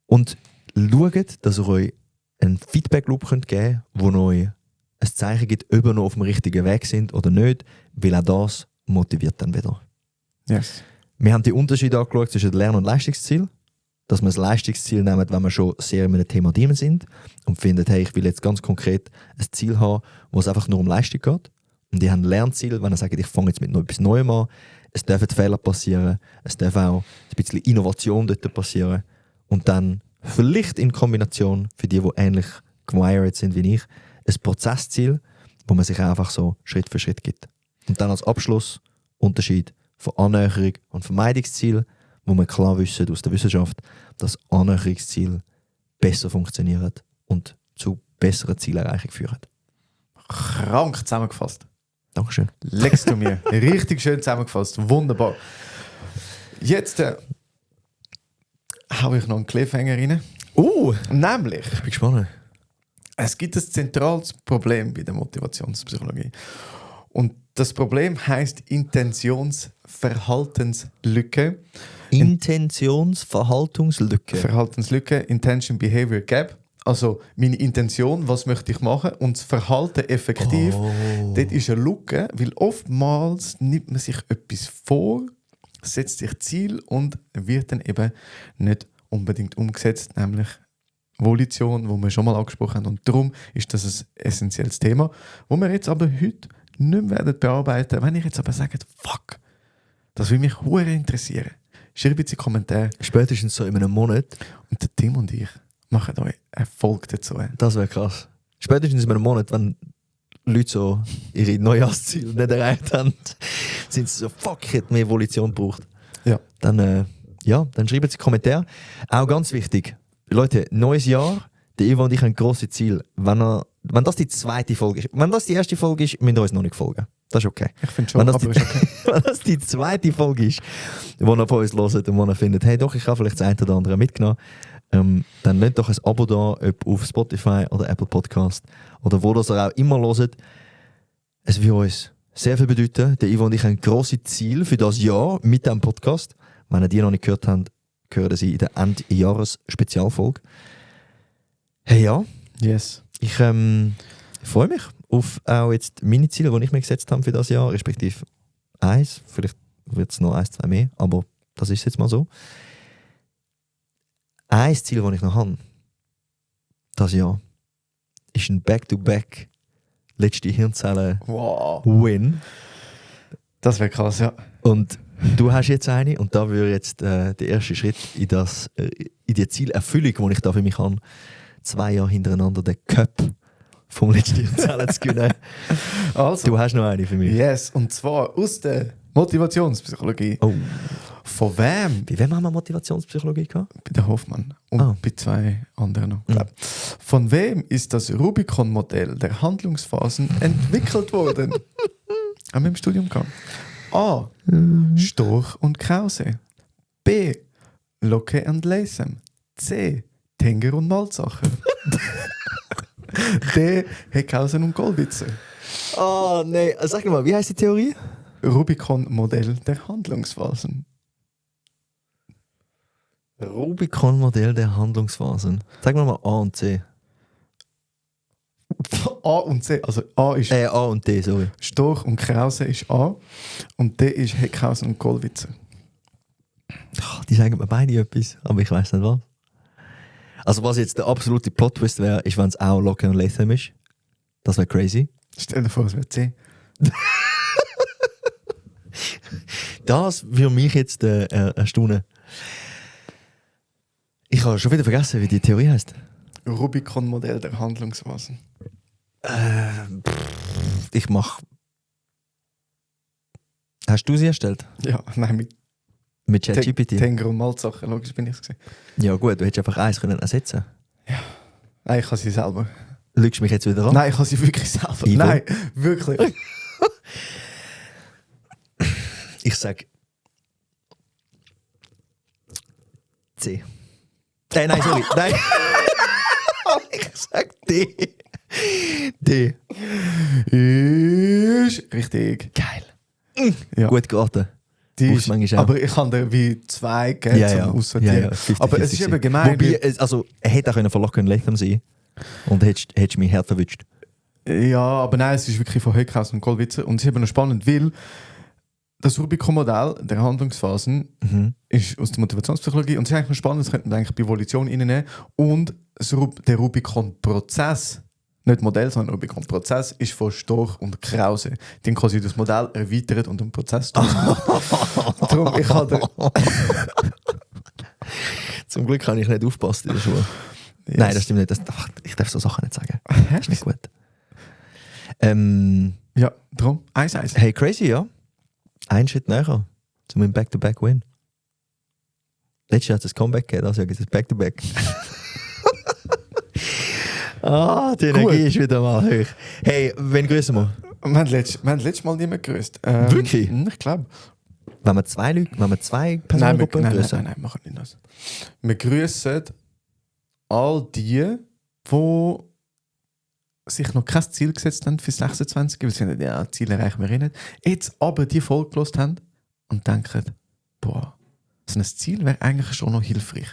Und schaut, dass ihr euch einen Feedback-Loop geben könnt, wo euch ein Zeichen gibt, ob ihr noch auf dem richtigen Weg sind oder nicht, weil auch das motiviert dann wieder. Yes. Wir haben die Unterschiede angeschaut zwischen Lern- und Leistungsziel. Dass wir das Leistungsziel nehmen, wenn wir schon sehr in einem Thema drin sind und finden, hey, ich will jetzt ganz konkret ein Ziel haben, wo es einfach nur um Leistung geht. Und die haben ein Lernziel, wenn ihr sagt, ich fange jetzt mit noch etwas Neuem an, es dürfen Fehler passieren, es darf auch ein bisschen Innovation dort passieren und dann vielleicht in Kombination, für die ähnlich gewired sind wie ich, ein Prozessziel, wo man sich einfach so Schritt für Schritt gibt. Und dann als Abschluss Unterschied von Annäherung und Vermeidungsziel, wo wir klar wissen aus der Wissenschaft, dass Annäherungsziele besser funktionieren und zu besseren Zielerreichung führen. Krank zusammengefasst. Dankeschön. Legst du mir. Richtig schön zusammengefasst. Wunderbar. Jetzt habe ich noch einen Cliffhanger rein. Nämlich, Ich bin gespannt. es gibt ein zentrales Problem bei der Motivationspsychologie. Und das Problem heisst Intentionsverhaltenslücke. Intentionsverhaltenslücke. Verhaltenslücke, Intention Behavior Gap. Also meine Intention, was möchte ich machen, und das Verhalten effektiv. Dort ist eine Lücke, weil oftmals nimmt man sich etwas vor, setzt sich Ziel und wird dann eben nicht unbedingt umgesetzt, nämlich Volition, wo wir schon mal angesprochen haben. Und darum ist das ein essentielles Thema, wo wir jetzt aber heute nicht mehr bearbeiten werden. Wenn ich jetzt aber sage, fuck, das würde mich hure interessieren, schreibt in die Kommentare. Spätestens so in einem Monat. Und der Tim und ich machen euch eine Folge dazu. Das wäre krass. Spätestens in einem Monat, wenn Leute so ihre Neujahrsziele nicht erreicht haben, sind sie so, fuck, ich hätte mehr Volition gebraucht. Ja. Dann schreibt es in die Kommentare. Auch ganz wichtig, Leute, neues Jahr, der Ivo und ich haben ein grosses Ziel. Wenn das die zweite Folge ist, wenn das die erste Folge ist, müsst ihr uns noch nicht folgen. Das ist okay. Ich finde schon, wenn das, aber ist okay. wenn das die zweite Folge ist, wo ihr von uns hört und wo ihr findet, hey doch, ich habe vielleicht das eine oder andere mitgenommen, dann lasst doch ein Abo da, ob auf Spotify oder Apple Podcast oder wo das ihr auch immer hört. Es wird uns sehr viel bedeuten. Der Ivo und ich haben grosse Ziele für das Jahr mit diesem Podcast. Wenn ihr die noch nicht gehört habt, hören sie in der Endjahres-Spezialfolge. Hey ja, Yes. Ich freue mich auf auch jetzt meine Ziele, die ich mir gesetzt habe für das Jahr, respektive eins. Vielleicht wird es noch 1, 2 mehr, aber das ist jetzt mal so. Ein Ziel, das ich noch habe, das Jahr, ist ein Back-to-Back letzte Hirnzellen-Win. Das wäre krass, ja. Und du hast jetzt eine und da würde jetzt der erste Schritt in die Zielerfüllung, die ich da für mich habe, 2 Jahre hintereinander den Cup vom letzten Hirnzellen zu gewinnen. Also, Du hast noch eine für mich. yes, und zwar aus der Motivationspsychologie. Oh. Von wem? Bei wem haben wir Motivationspsychologie gehabt? Bei der Hoffmann und bei 2 anderen noch. Mhm. Von wem ist das Rubicon-Modell der Handlungsphasen entwickelt worden? Haben wir im Studium gehabt. A. Storch und Krause. B. Locke und Latham. C. Tenger und Malzacher. D. Heckhausen und Gollwitzer. Oh, nein. Sag mal, wie heißt die Theorie? Rubicon-Modell der Handlungsphasen. Rubicon-Modell der Handlungsphasen. Sag mal A und C. A und C. Also A ist A und D, sorry. Storch und Krause ist A und D ist Heckhausen und Gollwitzer. Die sagen mir beide etwas, aber ich weiß nicht was. Also was jetzt der absolute Plot-Twist wäre, ist, wenn es auch Locke und Latham ist. Das wäre crazy. Stell dir vor, es wäre C. Das würde mich jetzt erstaunen. Ich habe schon wieder vergessen, wie die Theorie heißt. Rubicon-Modell der Handlungsphasen. Ich mache. Hast du sie erstellt? Ja, nein, mit Mit ChatGPT? Tenger und Malzacher, logisch bin ich es gesehen. Ja gut, du hättest einfach eins können ersetzen. Nein, ich kann sie selber. Lügst du mich jetzt wieder an? Nein, ich kann sie wirklich selber. Ivo? Nein, wirklich. Ich sag C. Nein, sorry. Nein. Ich sag D. D. Ist richtig. Geil. Ja. Gut geraten. Die Brauchst ist, manchmal auch. aber ich kann dir wie 2 geben zum Aussortieren. 50, aber es 50, ist eben gemein. Wobei, also, er hätte auch von Locke und Latham sein und hättest mich hart verwünscht. Ja, aber nein, es ist wirklich von Heckhausen und Gollwitzer. Und es ist eben noch spannend, weil das Rubicon-Modell der Handlungsphasen ist aus der Motivationspsychologie und es ist eigentlich noch spannend, das könnte man eigentlich bei Evolution reinnehmen. Und der Rubicon-Prozess, nicht Modell, sondern Rubicon-Prozess, ist von Storch und Krause. Die haben quasi das Modell erweitert und den Prozess durchgemacht. Darum, ich hatte... Zum Glück kann ich nicht aufpassen in der Schule. Yes. Nein, das stimmt nicht. Ich darf so Sachen nicht sagen. Das ist nicht gut. Ja, darum, 1-1. Hey, crazy, ja. Ein Schritt näher zu meinem Back-to-Back-Win. Letztes Jahr hat es ein Comeback gegeben, das Jahr gibt es ein Back-to-Back. Die Energie ist wieder mal hoch. Hey, wen grüßen wir? Wir haben letztes Mal niemand gegrüßt. Wirklich? Ich glaube. Wenn wir zwei Personengruppen grüßen? Nein, machen wir nicht das. Wir grüßen all die sich noch kein Ziel gesetzt haben für 26, weil sie nicht, ja, Ziele erreichen wir nicht. Jetzt aber die Folge gehört haben und denken, boah, so ein Ziel wäre eigentlich schon noch hilfreich.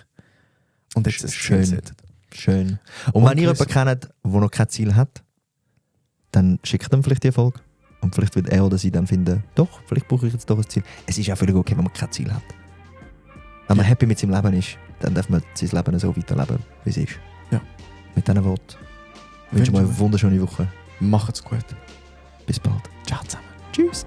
Und jetzt ein Ziel setzen. Schön. Und wenn ihr jemanden kennt, der noch kein Ziel hat, dann schickt ihm vielleicht die Folge. Und vielleicht wird er oder sie dann finden, doch, vielleicht brauche ich jetzt doch ein Ziel. Es ist auch völlig okay, wenn man kein Ziel hat. Wenn man happy mit seinem Leben ist, dann darf man sein Leben so weiterleben, wie es ist. Ja. Mit diesen Worten wünsche ich euch eine wunderschöne Woche. Macht's gut. Bis bald. Ciao zusammen. Tschüss.